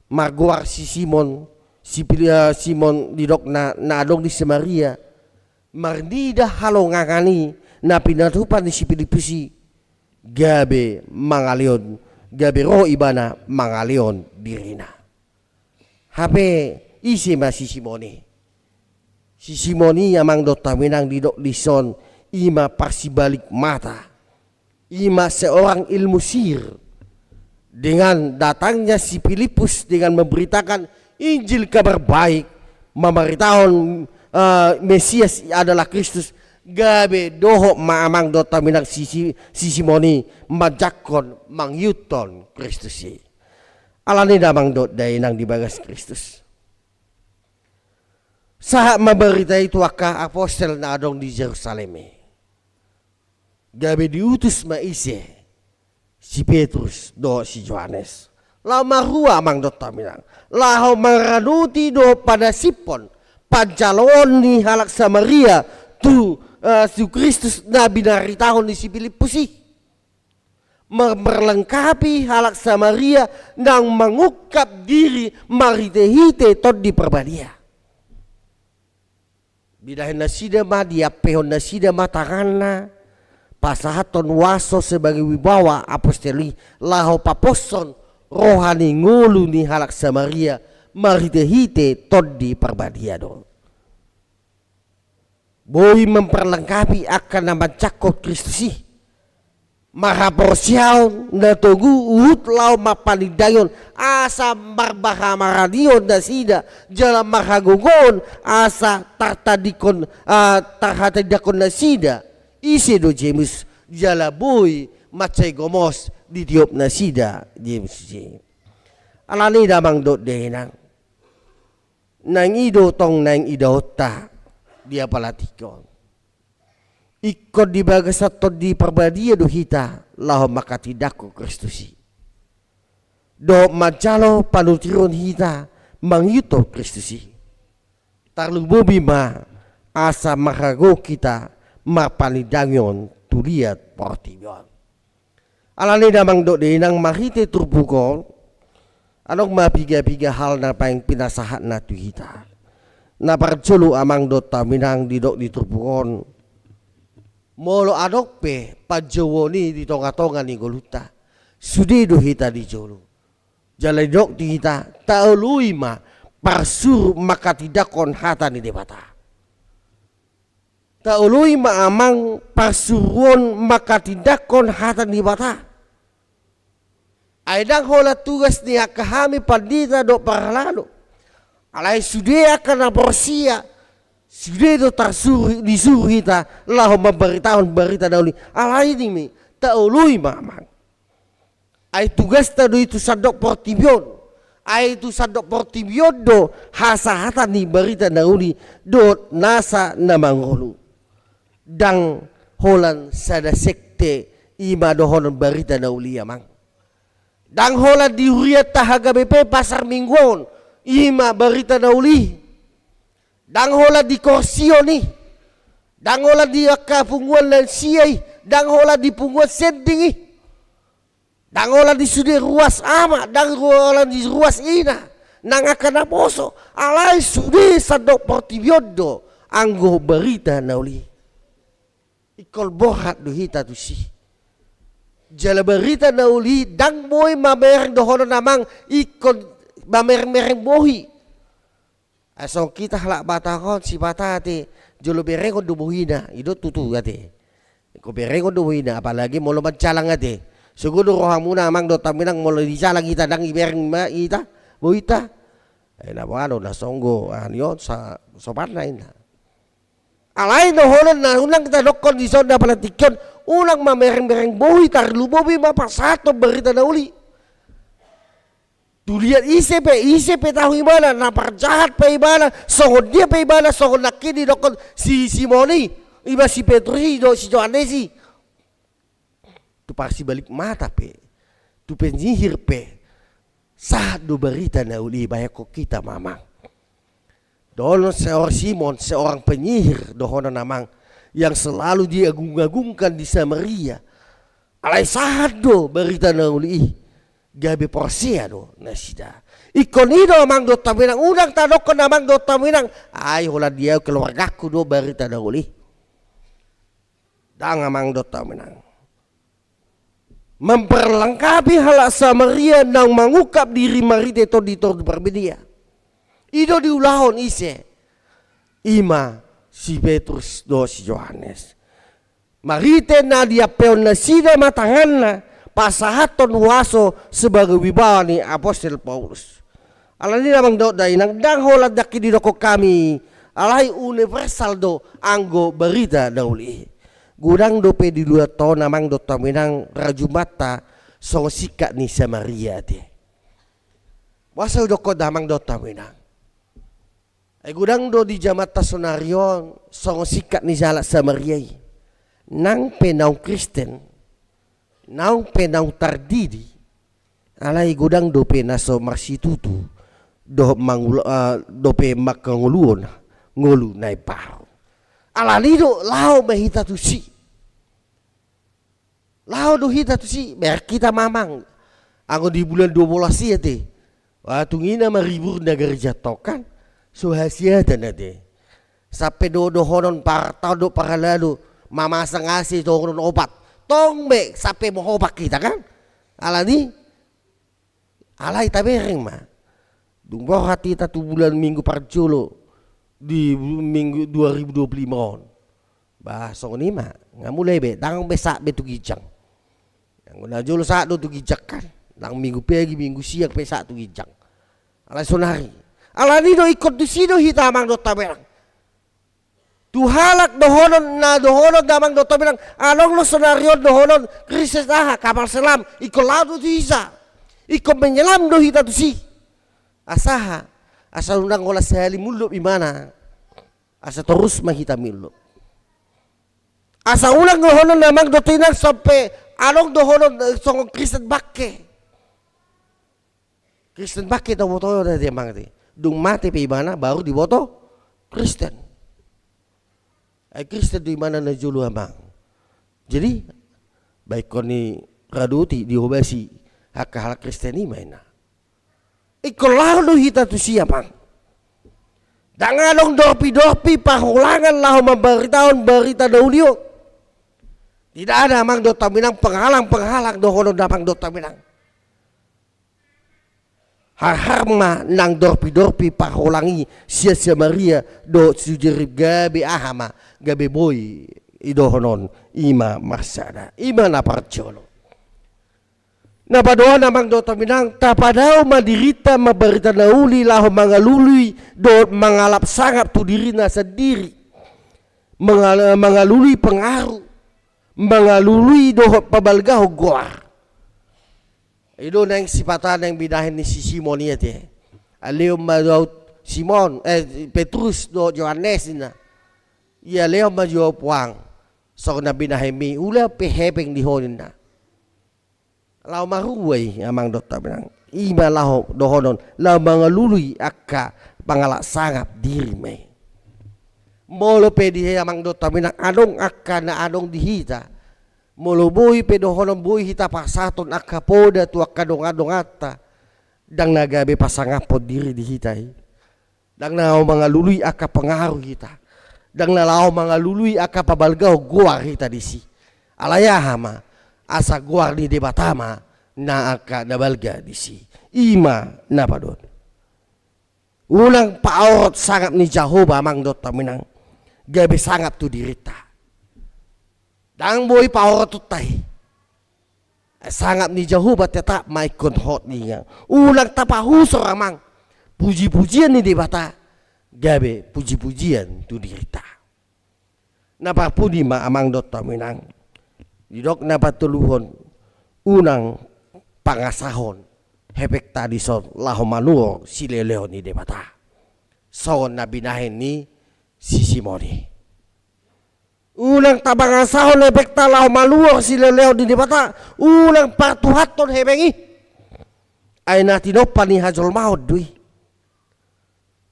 margoar si Simon, si Pili-, eh, Simon didok na, na adong di Samaria, marnida halongangan i na pinatupa ni si Pilippus i, gabe mangalehon, gabe ro ibana mangalehon dirina. Hape ise ma si Simon i? Si Simon i amang dohot hamu inang didok dison, i ma parsibalik mata. I ma seorang ilmu sihir. Dengan datangnya si Pilippus dengan memberitakan Injil kabar baik, mamaritahon, eh, Mesias adalah Kristus, gabe dohot ma amang dohot hamu inang si, si, si Simon i manjangkon mangihuthon Kristus i. Alani i da amang dohot da inang di bagas Kristus. Sahat ma barita i tu angka apostel na adong di Jerusalem i. Gabe diutus ma ise? Si Petrus dohot si Johannes. Laho marua amang dohot hamu inang, laho maranuti dohot panasipon panjaloon ni halak Samaria tu, eh, tu Kristus na binaritahon ni si Pilippus i. Memperlengkapi halak Samaria naung mangungkap diri marhite-hite Tondi Parbadia. Binahen nasida ma, diampehon nasida ma tanganna, pasahathon huaso sebagai wibawa apostel i, laho paposhon roha ni ngolu ni halak Samaria marhite-hite Tondi Parbadia do. Boi memperlengkapi angka na manjangkon Kristus i. Marhaporseaon na togu huhut laho mampanindangihon asa marbahamaranion nasida, jala marhagogoon asa tartandingkon, ah, tarhatindangkon nasida ise do Jesus, jala boi mansai gomos ditiop nasida Jesus i. Alani i da amang dohot da inang, naeng i do tong naeng idaonta di apala tingki on. Ingkon di bagasan Tondi Parbadia do hita laho manghatindangkon Kristus i. Dohot manjalo panutiron hita mangihuthon Kristus i. Tarlumobi ma asa marhagogoon hita marpanindangion tu liat portibi on. Alani i damang dohot dainang, marhite turpuk on, adong ma piga-piga hal na paling pinasahatna tu hita. Na parjolo amang dohot hamu inang, didok di turpuk on, molo adong pe panjouon i di tonga-tonga ni ngolunta, sude do hita di jolo. Jala didok di hita, taoloi ma parsuru manghatindanghon hata ni Debata. Taoloi ma amang parsuruon manghatindanghon hata ni Debata. Ai ndang holan tugas ni angka hami pandita dohot parhalado. Alai sude angka na porsea, sude do tarsuru, disuru hita laho mambaritahon barita na uli. Alani i ma, taoloi ma amang. Ai tugasta do i tu sandok portibi on. Ai tu sandok portibi on do hasahatan ni barita na uli dohot nasa na mangolu. Ndang holan sada sekte i ma dohonon barita na uli i amang. Ndang holan di hurianta H K B P Pasar Minggu on i ma barita na uli. Ndang holan di korsion i. Ndang holan di angka punguan lansia i. Ndang holan di punguan sending i. Ndang holan di sude ruas ama, ndang holan di ruas ina, nang angka naposo, alai sude sandok portibi on do anggo barita na uli. Ingkon borhat do hita tusi. Jala barita na uli ndang boi mamereng dohonon amang, ingkon mamereng-mereng bohi. Ai songon hita halak Batak on, sipata ate, jolo berengon do bohina, i do tutu ate. Ingkon berengon do bohina, apalagi molo manjalang ate. Sogo do rohamuna amang dohot hamu inang, molo dijalang hita ndang ibereng ma hita bohita. Ai na boha do na songon, ah, ni on sa, sopanna inna. Alai dohonon na unang tadokkon dison na pala tingki on, unang mamereng-mereng bohi, tarlumobi ma pasahathon barita na uli. Tu liat ise pe, ise pe tahu ibana, na parjahat pe ibana, songon dia pe ibana, songon nangkin didokkon si Simon i, i ma si Petrus i dohot si Johannes i. Tu parsibalik mata pe, tu penyihir pe, sahat do barita na uli i bahenon hita amang. Dohonon seorang Simon, seorang penyihir dohonon amang, yang selalu diagung-agungkan di Samaria. Alai sahat do barita na uli i. Gabe porsea do nasida. Ingkon i do amang dohot hamu inang, unang tadokkon amang dohot hamu inang, ai holan di au keluargaku do barita na uli i. Ndang amang dohot hamu inang. Memperlengkapi halak Samaria naung mangungkap diri marhite Tondi Toru Parbadia. I do diulahon ise? I ma si Petrus dohot si Johannes. Marhite na diampeon nasida ma tanganna, pasahathon huaso sebagai wibawa ni apostel Paulus. Alani i amang dohot dainang, ndang holan nangkin didokkon hami, alai universal do anggo barita na uli i. Godang dope di luatta on amang dohot hamu inang rajumanta songon singkat ni Samaria ate. Boasa hudokkon amang dohot hamu inang? Ai godang do di jamanta saonari on songon singkat ni halak Samaria i. Nang pe naung Kristen, naung pe naung tardidi, alai godang dope na so marsitutu dohot mangula, ah, dope mangkangoluhon ngolu na imbaru. Alani i do laho ma hita tusi. Laho do hita tusi, bereng hita ma amang. Anggo di bulan dua belas i ate, wah, tung i na maribur na gareja tong kan, so hasiatan ate. Sampe do dohonon parhalado, parhalado mamasang A C, dohonon opat. Tong be sampe mohop hita kan. Alani i, alai tabereng ma. Dung borhat hita tu bulan minggu parjolo di bu-, minggu dua ribu dua puluh lima on. Bah, songon i ma. Nga mulai be, ndang be sahat be tu ginjang. Anggo na jolo sahat do tu ginjang kan. Ndang minggu pagi, minggu siang pe sahat tu ginjang. Alai saonari. Alani i do ingkon tusi do hita amang dohot hamu inang. Tu halak dohonon, na dohonon damang dohot hamu inang, adong do saonari on dohonon Kristen aha, kapal selam, ingkon laho do tu hita. Ingkon menyelam do hita tusi. Asa aha? Asa unang holan sahali mullop ibana. Asa torus ma hita mullop. Asa unang dohonon damang dohot inang sampe adong dohonon, eh, songon Kristen bangke. Kristen bangke tau boto ate amang ate. Dung mate pe ibana baru diboto Kristen. Ai Kristen do ibana na jolo, amang. Jadi baen hon ni radoti, dihobasi angka halak Kristen i ma inna. Ingkon laho do hita tusi, amang. Ndang adong dorpi-dorpi parholangan laho mambaritahon barita na uli on. Tidak ada, amang dohot hamu inang, penghalang-penghalang dohonon, amang dohot hamu inang. Harhar ma nang dorpi-dorpi parholang i sian Samaria dohot sian Jeriko, gabe aha ma, gabe boi i dohonon, i ma marsada, i ma na parjolo. Na paduahon, amang dohot hamu inang, tapadao ma dirinta mambarita na uli laho mangalului dohot mangalap sangap tu dirina sandiri, mangal-, mangalului pengaruh, mangalului dohot pabalgahon goar. I do naeng sipata naeng binahen ni si Simon i ate. Ai lehon ma jo au Simon, eh, Petrus dohot Johannes, ninna. Ia lehon ma jo au puang, songon na binahenmi, ula pe hepeng di ho, ninna. Laho marua i, amang dohot hamu inang. I ma laho dohonon, laho mangalului angka pangalap sangap diri ma i. Molo pe di he, amang dohot hamu inang, adong angka na adong di hita, molo boi pe dohonon, boi hita pasahathon angka poda tu angka dongan-donganta, ndang na gabe pasangaphon diri di hita i. Ndang na laho mangalului angka pengaruh hita. Ndang na laho mangalului angka pabalgahon goar hita disi. Alai aha ma, asa goar ni Debata ma na angka na balga disi. I ma na paduahon. Unang paorot sangap ni Jahowa, amang dohot hamu inang, gabe sangap tu dirinta. Ndang boi paorotonta i. Sangap ni Jahowa tetap ma ingkon hot, ninna. Unang tapahusor, amang, puji-pujian ni Debata gabe puji-pujian tu dirinta. Na parpudi ma, amang dohot hamu inang, didok na patoluhon, unang pangasahon hepengta dison laho manuhor silehon-lehon ni Debata, songon na binahen ni si Simon i. Unang tapangasahon hepengta laho manuhor silehon-lehon ni Debata, unang partuhathon hepeng i. Ai na tinompa ni hajolmaon do i.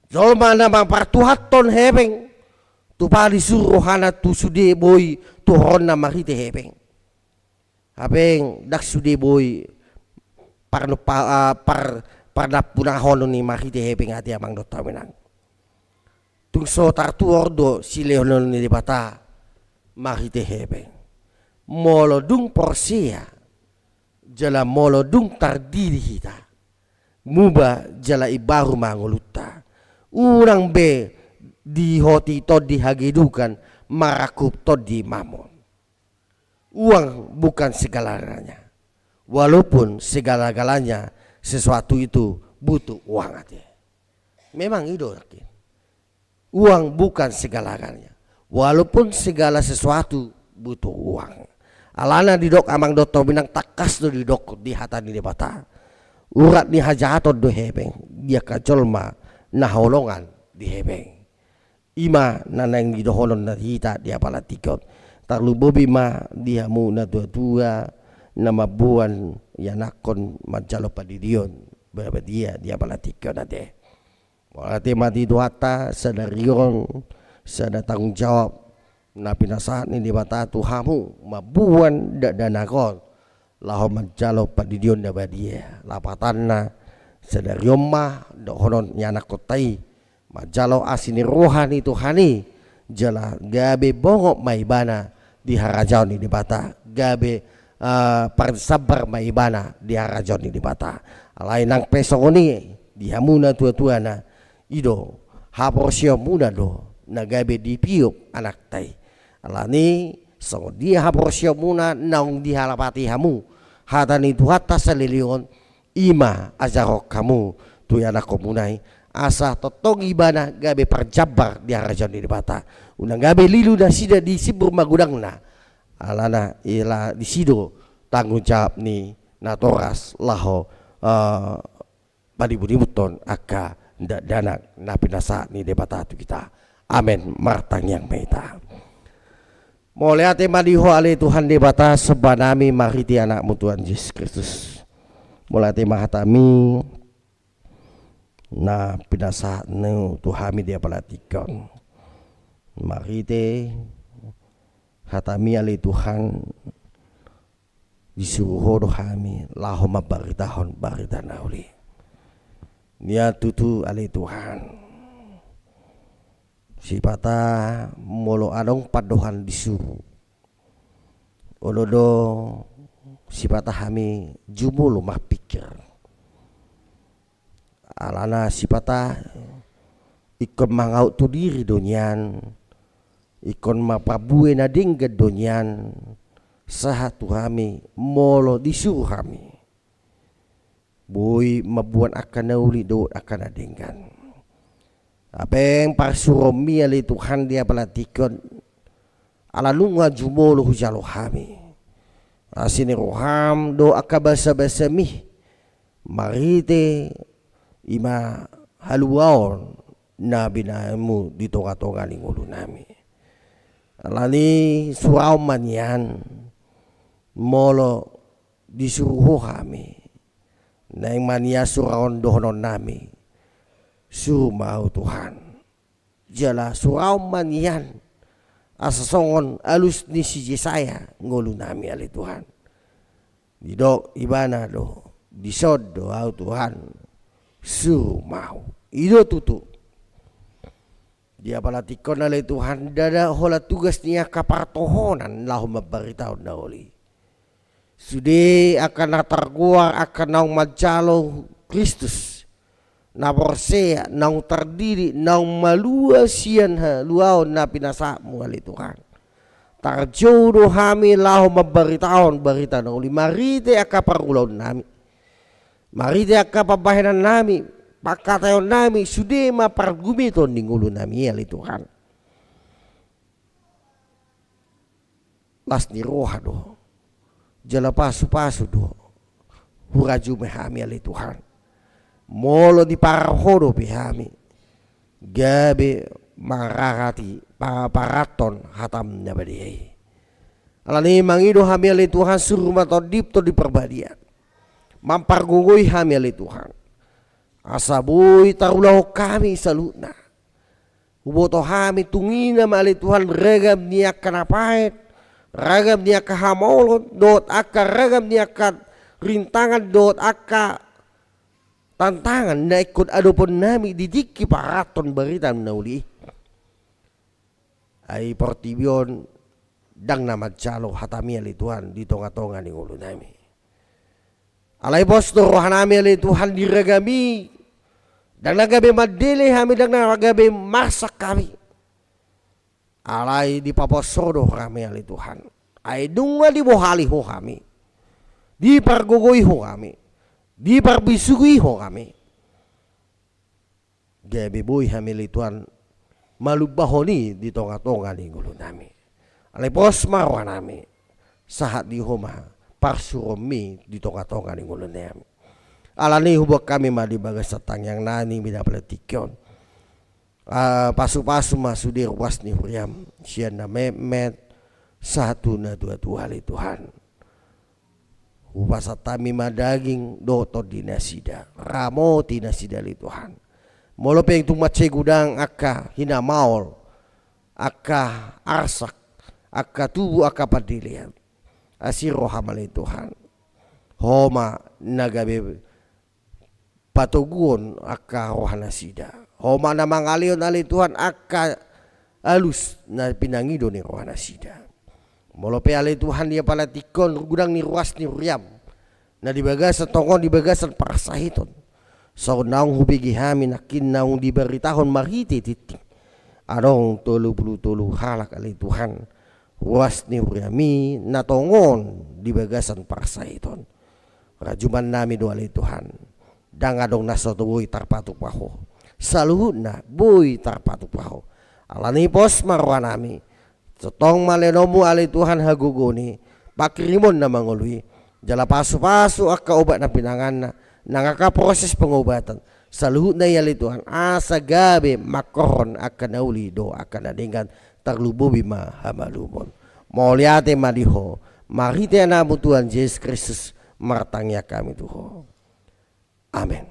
Jolma na mampartuhathon hepeng, tupa disuru rohana tu sude boi tuhoronna marhite hepeng. Hape ndang sude boi parnupa-, ah, par-, parnampunahonon i marhite hepeng ate, amang dohot hamu inang. Tung so tartuhor do silehon-lehon ni Debata marhite hepeng. Molo dung porsea, jala molo dung tardidi hita, muba jala imbaru ma ngolunta. Unang be diihoti tondi hagedukan marangkup tondi mamon. Uang bukan segala-galanya. Walaupun segala-galanya sesuatu itu butuh uang ate. Memang i do, yakin. Uang bukan segala-galanya. Walaupun segala sesuatu butuh uang. Alana didok, amang dohot hamu inang, tangkas do didok di hata ni Debata. Urat ni hajahaton do hepeng di angka jolma na haholongan di hepeng. I ma na naeng didohonon na di hita di apala tingki on. Tarlumobi ma di hamu na tua-tua, na mamboan ianakhon manjalo pandidion badia di apala tingki on ate. Mauliate ma di Tuhanta, sadari on sada tanggung jawab na pinasahat ni Debata tu hamu mamboan dakdanak on laho manjalo pandidion na badia. Lapatanna, sadari on ma dohonon ni ianakhonta i manjalo asi ni roha ni Tuhan i, jala gabe bongot ma ibana di harajaon ni Debata, gabe, ah, parsambar ma ibana di harajaon ni Debata. Alai nang pe songon i, di hamu na tua-tuana, i do haporseaonmuna do na gabe dipiop anakta i. Alani songon dia haporseaonmuna naung dihalapati hamu hata ni Tuhanta saleleng on, i ma ajarhon hamu tu ianakhonmuna i, asa tongtong ibana gabe parjambar di harajaon ni Debata. Unang gabe lilu nasida di simbur magodangna. Alana i, ala disi do tanggung jawab ni natoras laho, eh, panimbunimbunhon angka dakdanak na pinasahat ni Debata tu hita. Amen. Martangiang ma hita. Mauliate ma di Ho ale Tuhan Debata, somba nami marhite Anakmu Tuhan Jesus Kristus. Mauliate ma hataMi na pinasahatmu tu hami di apala tingki on. Marhite hataMi ale Tuhan, disuru Ho do hami laho mambaritahon barita na uli. Nian tutu ale Tuhan, sipata molo adong pandohan disuru, olo do sipata hami jumolo marpingkir. Alana sipata ingkon mangaut tu diri do nian, ingkon marparbue na denggan do nian, sahat tu hami molo disuru hami boi mamboan angka na uli dohot angka na denggan. Hape parsuruonMi ale Tuhan di apala tingki on, ala nunga jumolo hujalo hami asi ni rohaM dohot angka basabasaMi, marhite i ma haluaon na binahenMu di tongatonga ni ngolunami. Alani suraon ma nian molo disuru Ho hami, naeng ma nian suraon dohononnami, suru ma Ahu Tuhan. Jala suraon ma nian asa songon alus ni si Jesaya ngolunami ale Tuhan. Didok ibana do, dison do ahu Tuhan, suru ma ahu. I do tutu. Di apala tingki on ale Tuhan, ndada holan tugas ni angka partohonan laho mambaritahon na uli. Sude angka na targoar, angka naung manjalo Kristus, na porsea, naung tardidik, naung malua sian haluaon na pinasahatmu ale Tuhan. Tarjou do hami laho mambaritahon barita na uli marhite angka parulaonnami, marhite angka pambahenannami, pangkataionnami, sude ma pargumiton ni ngolunami ale Tuhan. Las ni roha do jala pasupasu do hurajumi hami ale Tuhan. Molo diparroha dope hami gabe mangarahati paparanton hatam na badia i. Alani mangido hami ale Tuhan, suru ma Tondi, Tondi Parbadia mampargogoi hami ale Tuhan, asa boi tarulahon hami saluhutna. Huboto hami tungina ma ale Tuhan ragam ni angka na paet, ragam ni angka hamaolon dohot angka ragam ni angka rintangan dohot angka tantangan na ingkon adoponnami di tingki paranton barita na uli i. Ai portibi on ndang na manjalo hatami ale Tuhan di tongatonga ni ngolunami. Alai pos do rohanami ale Tuhan di ragam i, ndang na gabe mandele hami, ndang na gabe marsak hami. Alai dipapos Ho do hami ale Tuhan. Ai nunga dibohali Ho hami, dipargogoi Ho hami, diparbisuhi Ho hami. Gabe boi hami ale Tuhan malumbahon i di tongatonga ni ngolunami. Alai pos ma rohanami, sahat di Ho ma parsuruonmi di tongatonga ni ngolunami. Alani huboan hami ma di bagasan tangiangnami di apala tingki on. Ah, pasupasu ma sude ruas ni huriam sian na metmet sahat tu na tuatua ale Tuhan. Hupasahat hami ma daging dohot tondi nasida, ramoti nasida ale Tuhan. Molo pe tung mansai godang angka hinamaol, angka arsak, angka tubu, angka pandelean, asi roham ale Tuhan. Ho ma na gabe patoguon angka rohanasida. Ho ma na mangalehon ale Tuhan angka alus na pinangido ni rohanasida. Molo pe ale Tuhan di apala tingki on godang ni ruas ni huriam na di bagasan tongon, di bagasan parsahiton, songon naung hubege hami nangkin naung dibaritahon marhite tingting, adong tolu pulu tolu halak ale Tuhan ruas ni huriami na tongon di bagasan parsahiton. Rajumannami do ale Tuhan, ndang adong na so boi tarpatupa Ho. Saluhutna boi tarpatupa Ho. Alani pos ma rohanami, tongtong ma lehononmu ale Tuhan hagogoon i, pangkirimon na mangolu i, jala pasupasu angka obat na pinanganna nang angka proses pengobatan, saluhutna i ale Tuhan, asa gabe mangkorhon angka na uli dohot angka na denggan, tarlumobi ma hamalumon. Mauliate ma di Ho, marhite Anakmu Tuhan Jesus Kristus martangiang hami tu Ho. Amen.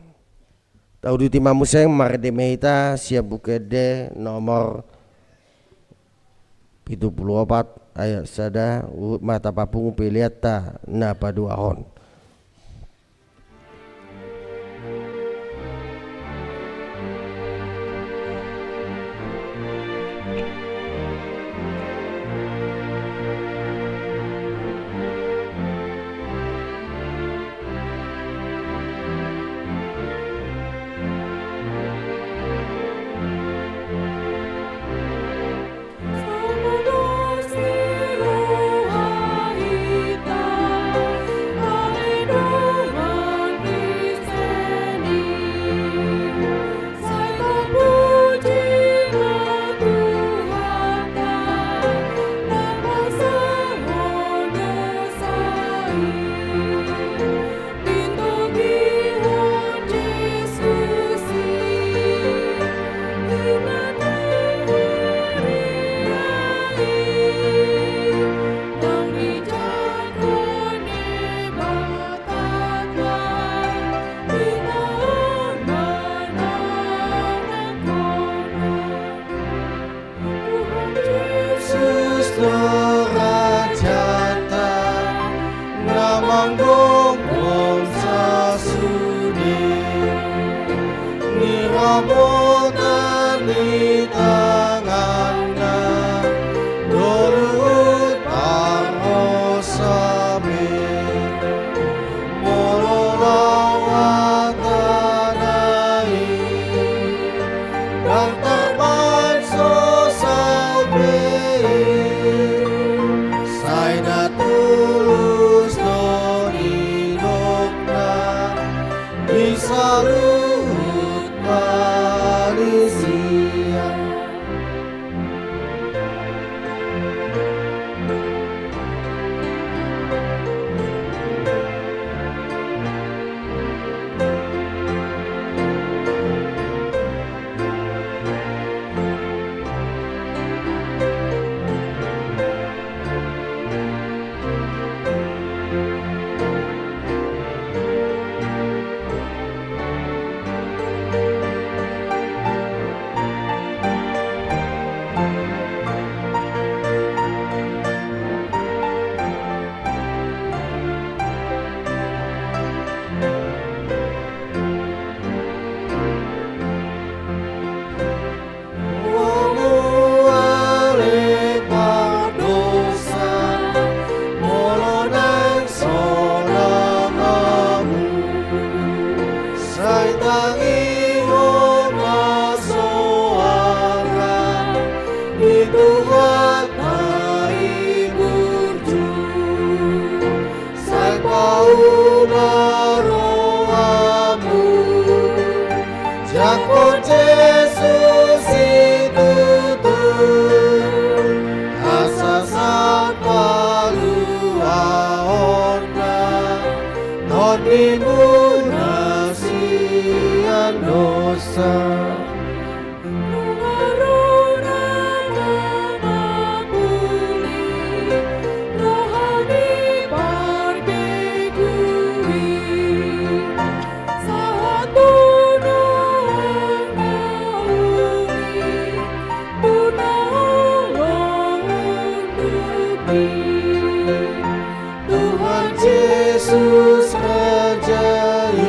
Tauduti ma muse, marende ma hita sian Buku Ende nomor pitu pulu opat ayat sada, huhut ma tapapungu peleanta na paduahon. Tuhan Jesus do rajanta na manggokhon sasude, ni ramotan ni tanganna do luhut parhosa be. Molo laho hatana i, ndang tarpansosal be i, sai na tulus do nidokna di saluhut manisia. Hamu ale pardosa, molo naeng sonang hamu, sai tangihon ma soara ni Tuhanta i burju. Sai pauma rohamu, jangkon Jesus situtu, asa sampaluahonna tondimuna sian dosa. Nunga ro na mangapuli roha ni parbegu i, sahat tu na nauli tu na olo unduk i. Tuhan Jesus Raja i,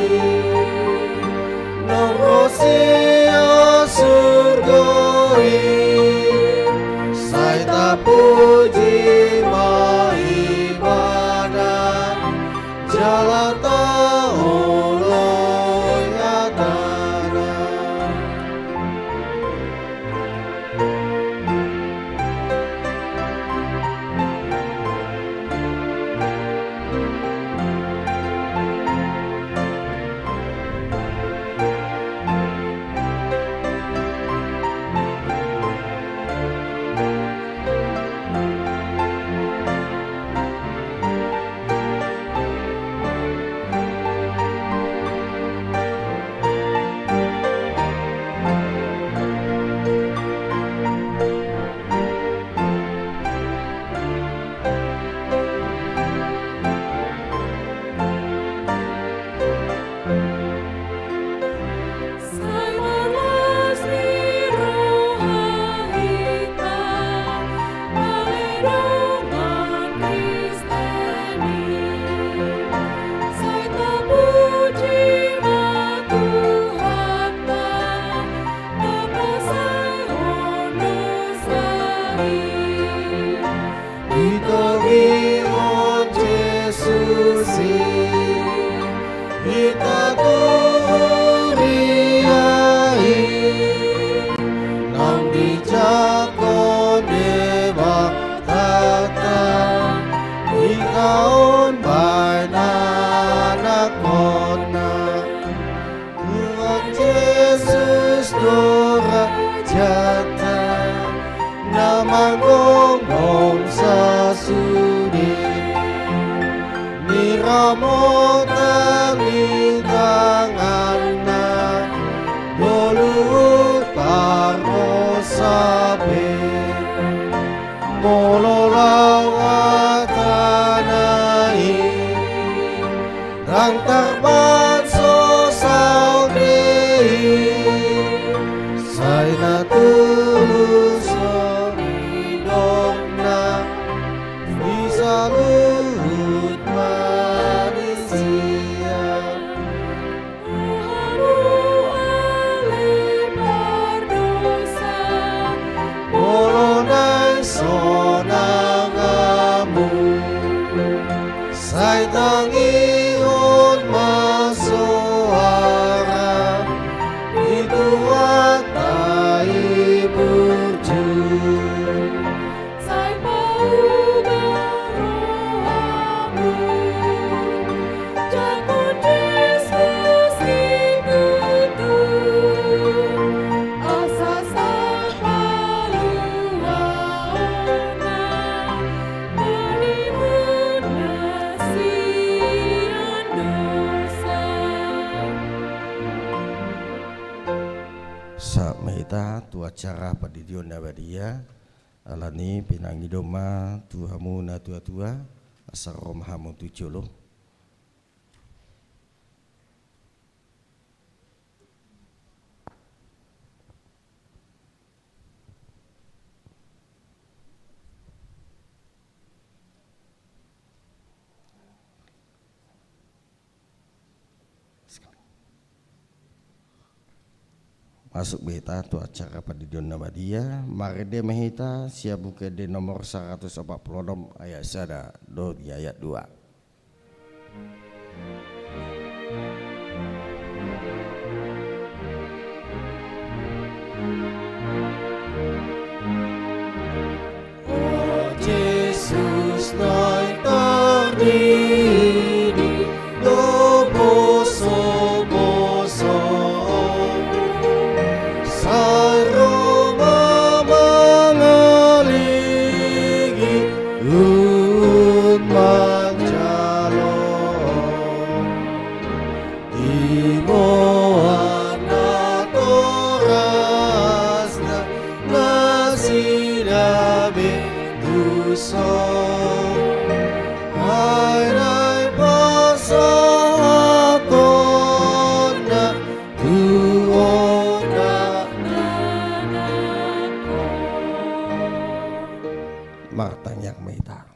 naung ro sian surgo i, sai tapuji ma Ibana, jala taoloi hatana. Hamotan ni tanganna, do luhut pardosa pe. Molo laho hatana i, ndang tarbahen so saut be i, sai na tulus do nidokna di saluhut manisia. Hamu ale pardosa, molo naeng sonang hamu, sai tangihon ma soara ni Tuhanta i burju. Sai paubah rohamu, jangkon Jesus i tutu, asa sapaluaonna, palimutna sian dosa. Sahat ma hita tu acara pandidion na badia. Alani i pinangido ma tu hamu na tua-tua, asa ro ma hamu tu jolo. Masuk ma hita tu acara pandidion na badia, marende ma hita sian Buku Ende nomor saratus opat pulu onom ayat sada dohot di ayat dua. O Jesus, naeng tardidi do poso-poso, sai ro ma mangaligi huhut manjalo. Di boan natorasna nasida be tuson, ai naeng pasahatonna tu onak ni anakmu. Martangiang ma hita.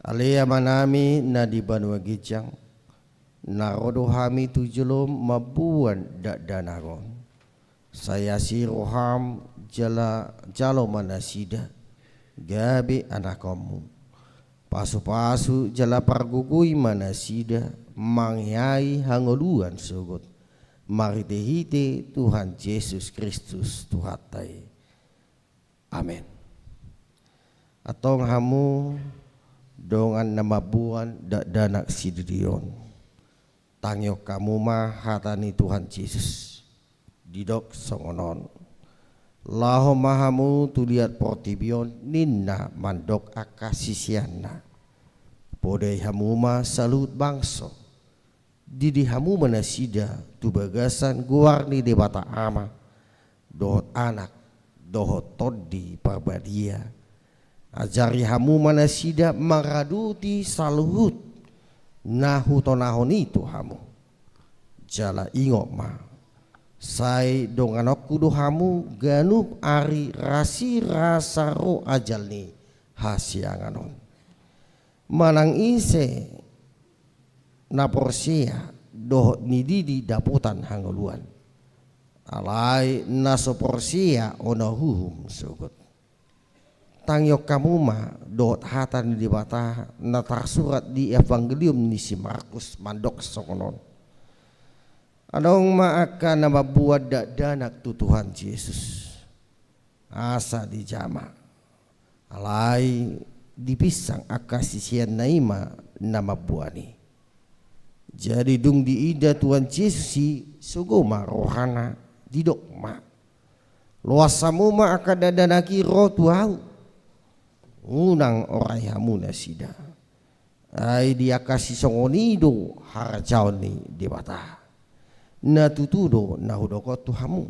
Ale Amanami na di banua ginjang, na ro do hami tu jolom mamboan dakdanak on. Sai asi roham jala jalo ma nasida gabe anakonmu. Pasu-pasu jala pargogoi ma nasida mangeahi hangoluan sogot, marhite-hite Tuhan Jesus Kristus Tuhanta i. Amen. Antong hamu dongan na mamboan dakdanak sididi on, tangihon hamu ma hata ni Tuhan Jesus. Didok songon on: Laho ma hamu tu liat portibi on, ninna mandok angka siseanna. Podai hamu ma saluhut bangso. Didi hamu ma nasida tu bagasan goar ni Debata Ama, dohot Anak, dohot Tondi Parbadia. Ajari hamu ma nasida mangaradoti saluhut na hutonahon i tu hamu. Jala ingot ma, sai donganonku do hamu ganup ari rasirasa ro ajal ni hasiangan on. Manang ise na porsea dohot nididi dapotan hangoluan. Alai na so porsea ona uhum sogot. Tangihon hamu ma dohot hata ni Debata na tarsurat di Evangelium ni si Markus mandok songon on: Adong ma angka na mamboan dakdanak tu Tuhan Jesus, asa dijama. Alai dipinsang angka siseanna i ma na mamboan i. Jadi dung diida Tuhan Jesus i, sogo ma rohana, didok ma: Loas hamu ma angka dakdanak i ro tu ahu. Unang orai hamu nasida. Ai di angka sisongon i do harajaon ni Debata. Na tutu do na hudok on tu hamu.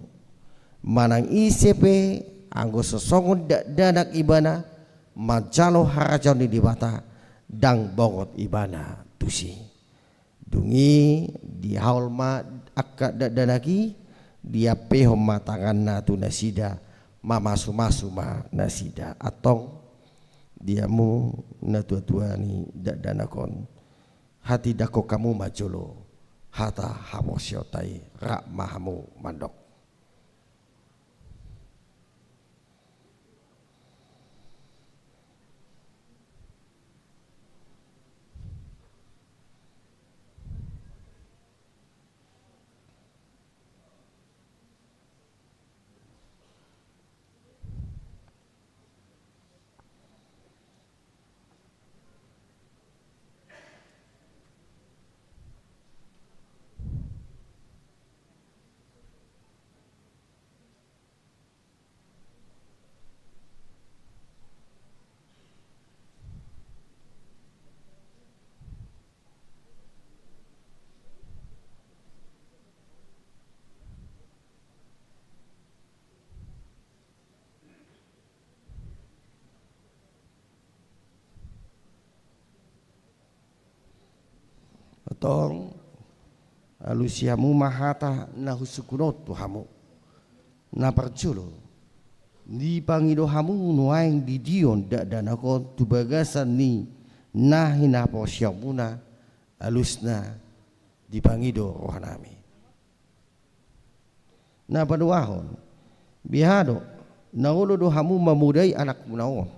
Manang ise pe, anggo so songon dakdanak ibana manjalo harajaon ni Debata, ndang bongot ibana tusi. Dung i dihaol ma angka dakdanak i, diampehon ma tanganna tu nasida, mamasumasu ma nasida. Antong di hamu natuatua ni dakdanak on, hatindangkon hamu ma jolo hata haporseaonta i, rap ma hamu mandok. Antong, alusi hamu ma hata na husungkun on tu hamu. Na parjolo, dipangido hamu nuaeng didion dakdanak on tu bagasan ni na hinaporseaonmuna, alusna dipangido rohanami. Na paduahon, beha do, na olo do hamu mamodai anakmuna on,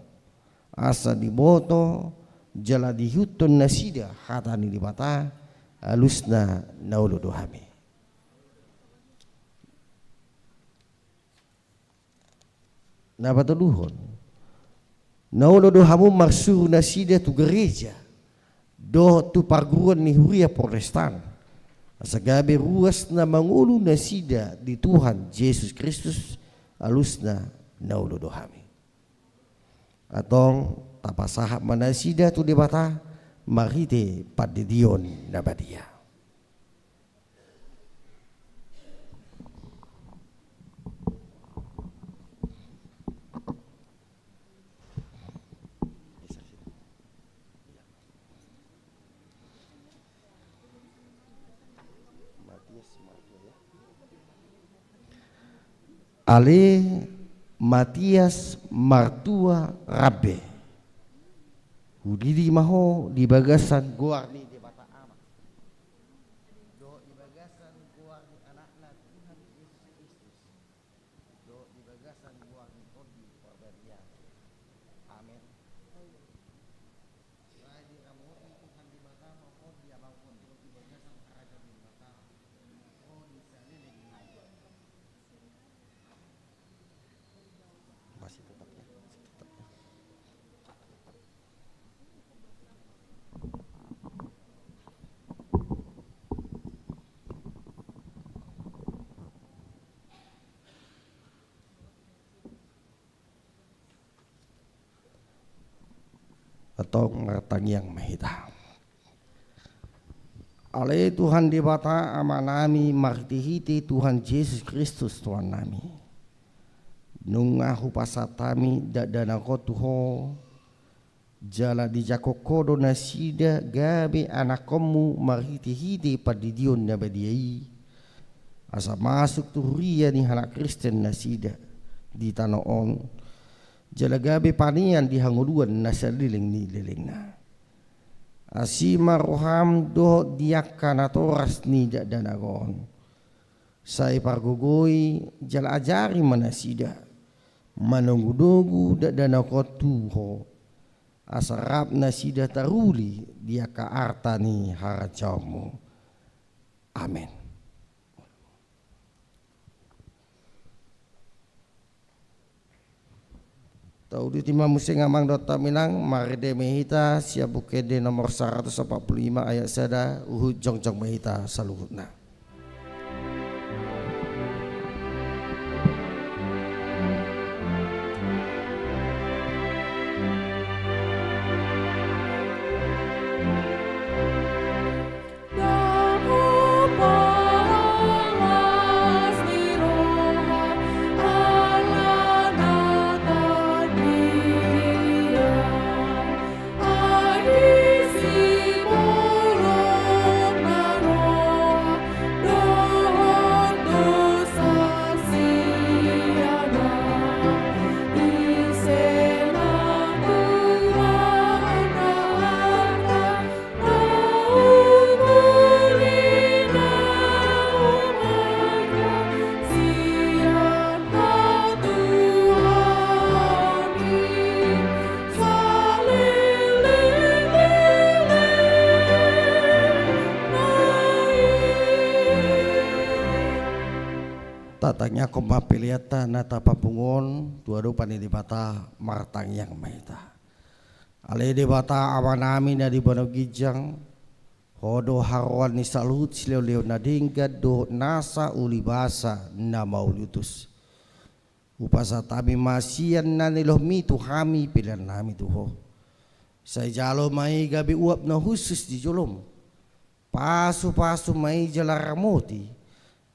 asa diboto jala diihuthon nasida hata ni Debata, alusna na olo do hami. Na patoluhon, na olo do hamu marsuru nasida tu gareja dohot tu parguruan ni huria Protestan, asa gabe ruas na mangolu nasida di Tuhan Jesus Kristus, alusna na olo do hami. Antong tapasahat ma nasida tu Debata marhite pandidion na badia. Ale Matias Martua Rambe, hudidi ma ho di bagasan goar ni Debata Ama dohot di bagasan goar ni Anakna Tuhan Jesus Kristus dohot di bagasan goar ni Tondi Parbadia. Amen. Sai diramoti Tuhan Debata ma ho di amangkon dohot di bagasan harajaon ni Debata, ro di saleleng ni lelengna. Masih tetap ya, masih tetap ya. Antong martangiang ma hita. Ale Tuhan Debata Amanami, marhitehite Tuhan Jesus Kristus Tuhannami, nunga hupasahat hami dakdanak on tu Ho, jala dijangkon Ho do nasida gabe anakkonMu marhitehite pandidion na badia i, asa masuk tu huria ni halak Kristen nasida di tano on, jala gabe panean di hangoluan na saleleng ni lelengna. Asi ma rohaM dohot di angka natoras ni dakdanak on. Sai pargogoi jala ajari ma nasida manogunogu dakdanak on tu Ho, asa rap nasida taruli di angka arta ni harajaonMu. Amen. Tauduti ma muse amang dohot inang, marende ma hita sian Buku Ende nomor saratus opat pulu lima ayat sada, huhut jongjong ma hita saluhutna. Tatangiangkon ma peleanta na tapapungu on tu adopan ni Debata. Martangiang ma hita. Ale Debata Amanami na di banua ginjang, Ho do haroroan ni saluhut silehonlehon na denggan dohot nasa ulibasa na mauliutus. Hupasahat hami ma sian na nilehonMi tu hami peleannami tu Ho. Sai jalo ma i gabe uap na hushus di joloM. Pasupasu ma i jala ramoti,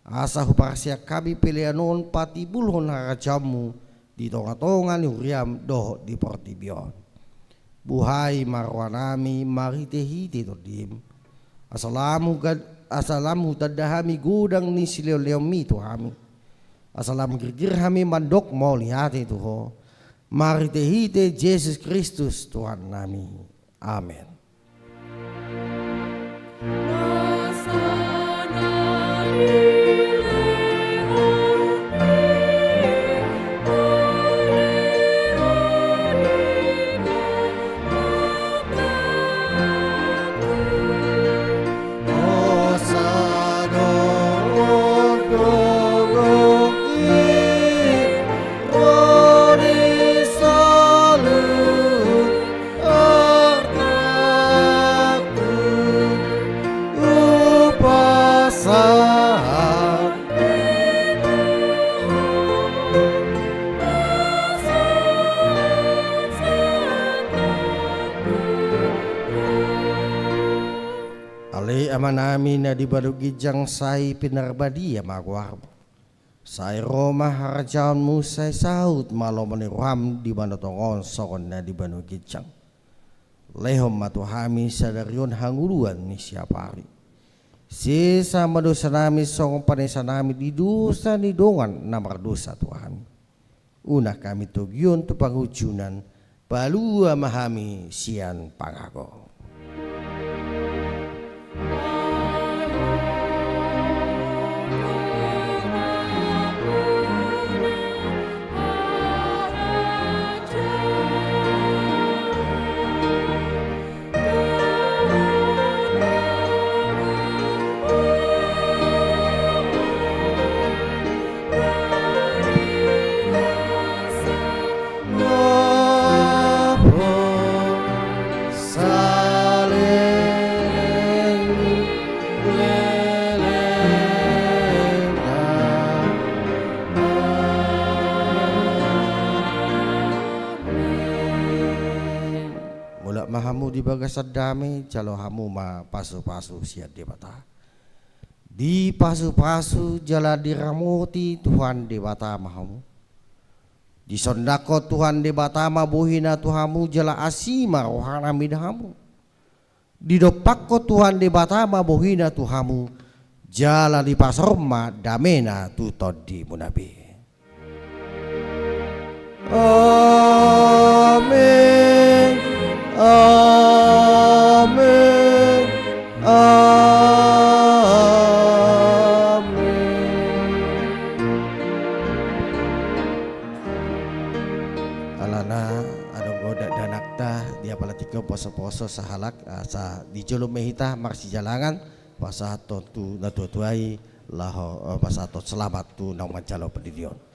asa huparsian hami pelean on patimbulhon harajaonMu di tongatonga ni huriaM dohot di portibi on. Buhai ma rohanami marhitehite TondiM, asa lam hugad-, asa lam hutanda hami godang ni silehonlehonMi tu hami, asa lam girgir hami mandok mauliate tu Ho, marhitehite Jesus Kristus Tuhannami. Amen. Ale Amanami na di banua ginjang, sai pinarbadia ma goarMu. Sai ro ma harajaonMu, sai saut ma lomo ni rohaM di banua tonga on songon na di banua ginjang. Lehon ma tu hami sadari on hangoluan ni siapari. Sesa ma dosanami songon panesanami di dosa ni dongan na mardosa tu hami. Unang hami togihon tu pangunjunan, palua ma hami sian pangago. Mulak ma hamu di bagasan dame, jalo hamu ma pasupasu sian Debata. Dipasupasu jala diramoti Tuhan Debata ma hamu. Disondangkon Tuhan Debata ma bohiNa tu hamu jala asi ma rohaNa mida hamu. Didompakkon Tuhan Debata ma bohiNa tu hamu, jala dipasaor ma dameNa tu tondimuna be. Amen. Amen. Amen. Alana adong do dakdanakta di apala tingki on posoposo sahalak, asa di jolo ma hita marsijalangan pasahathon tu natuatua i laho, eh, pasahathon selamat tu naung manjalo pandidion.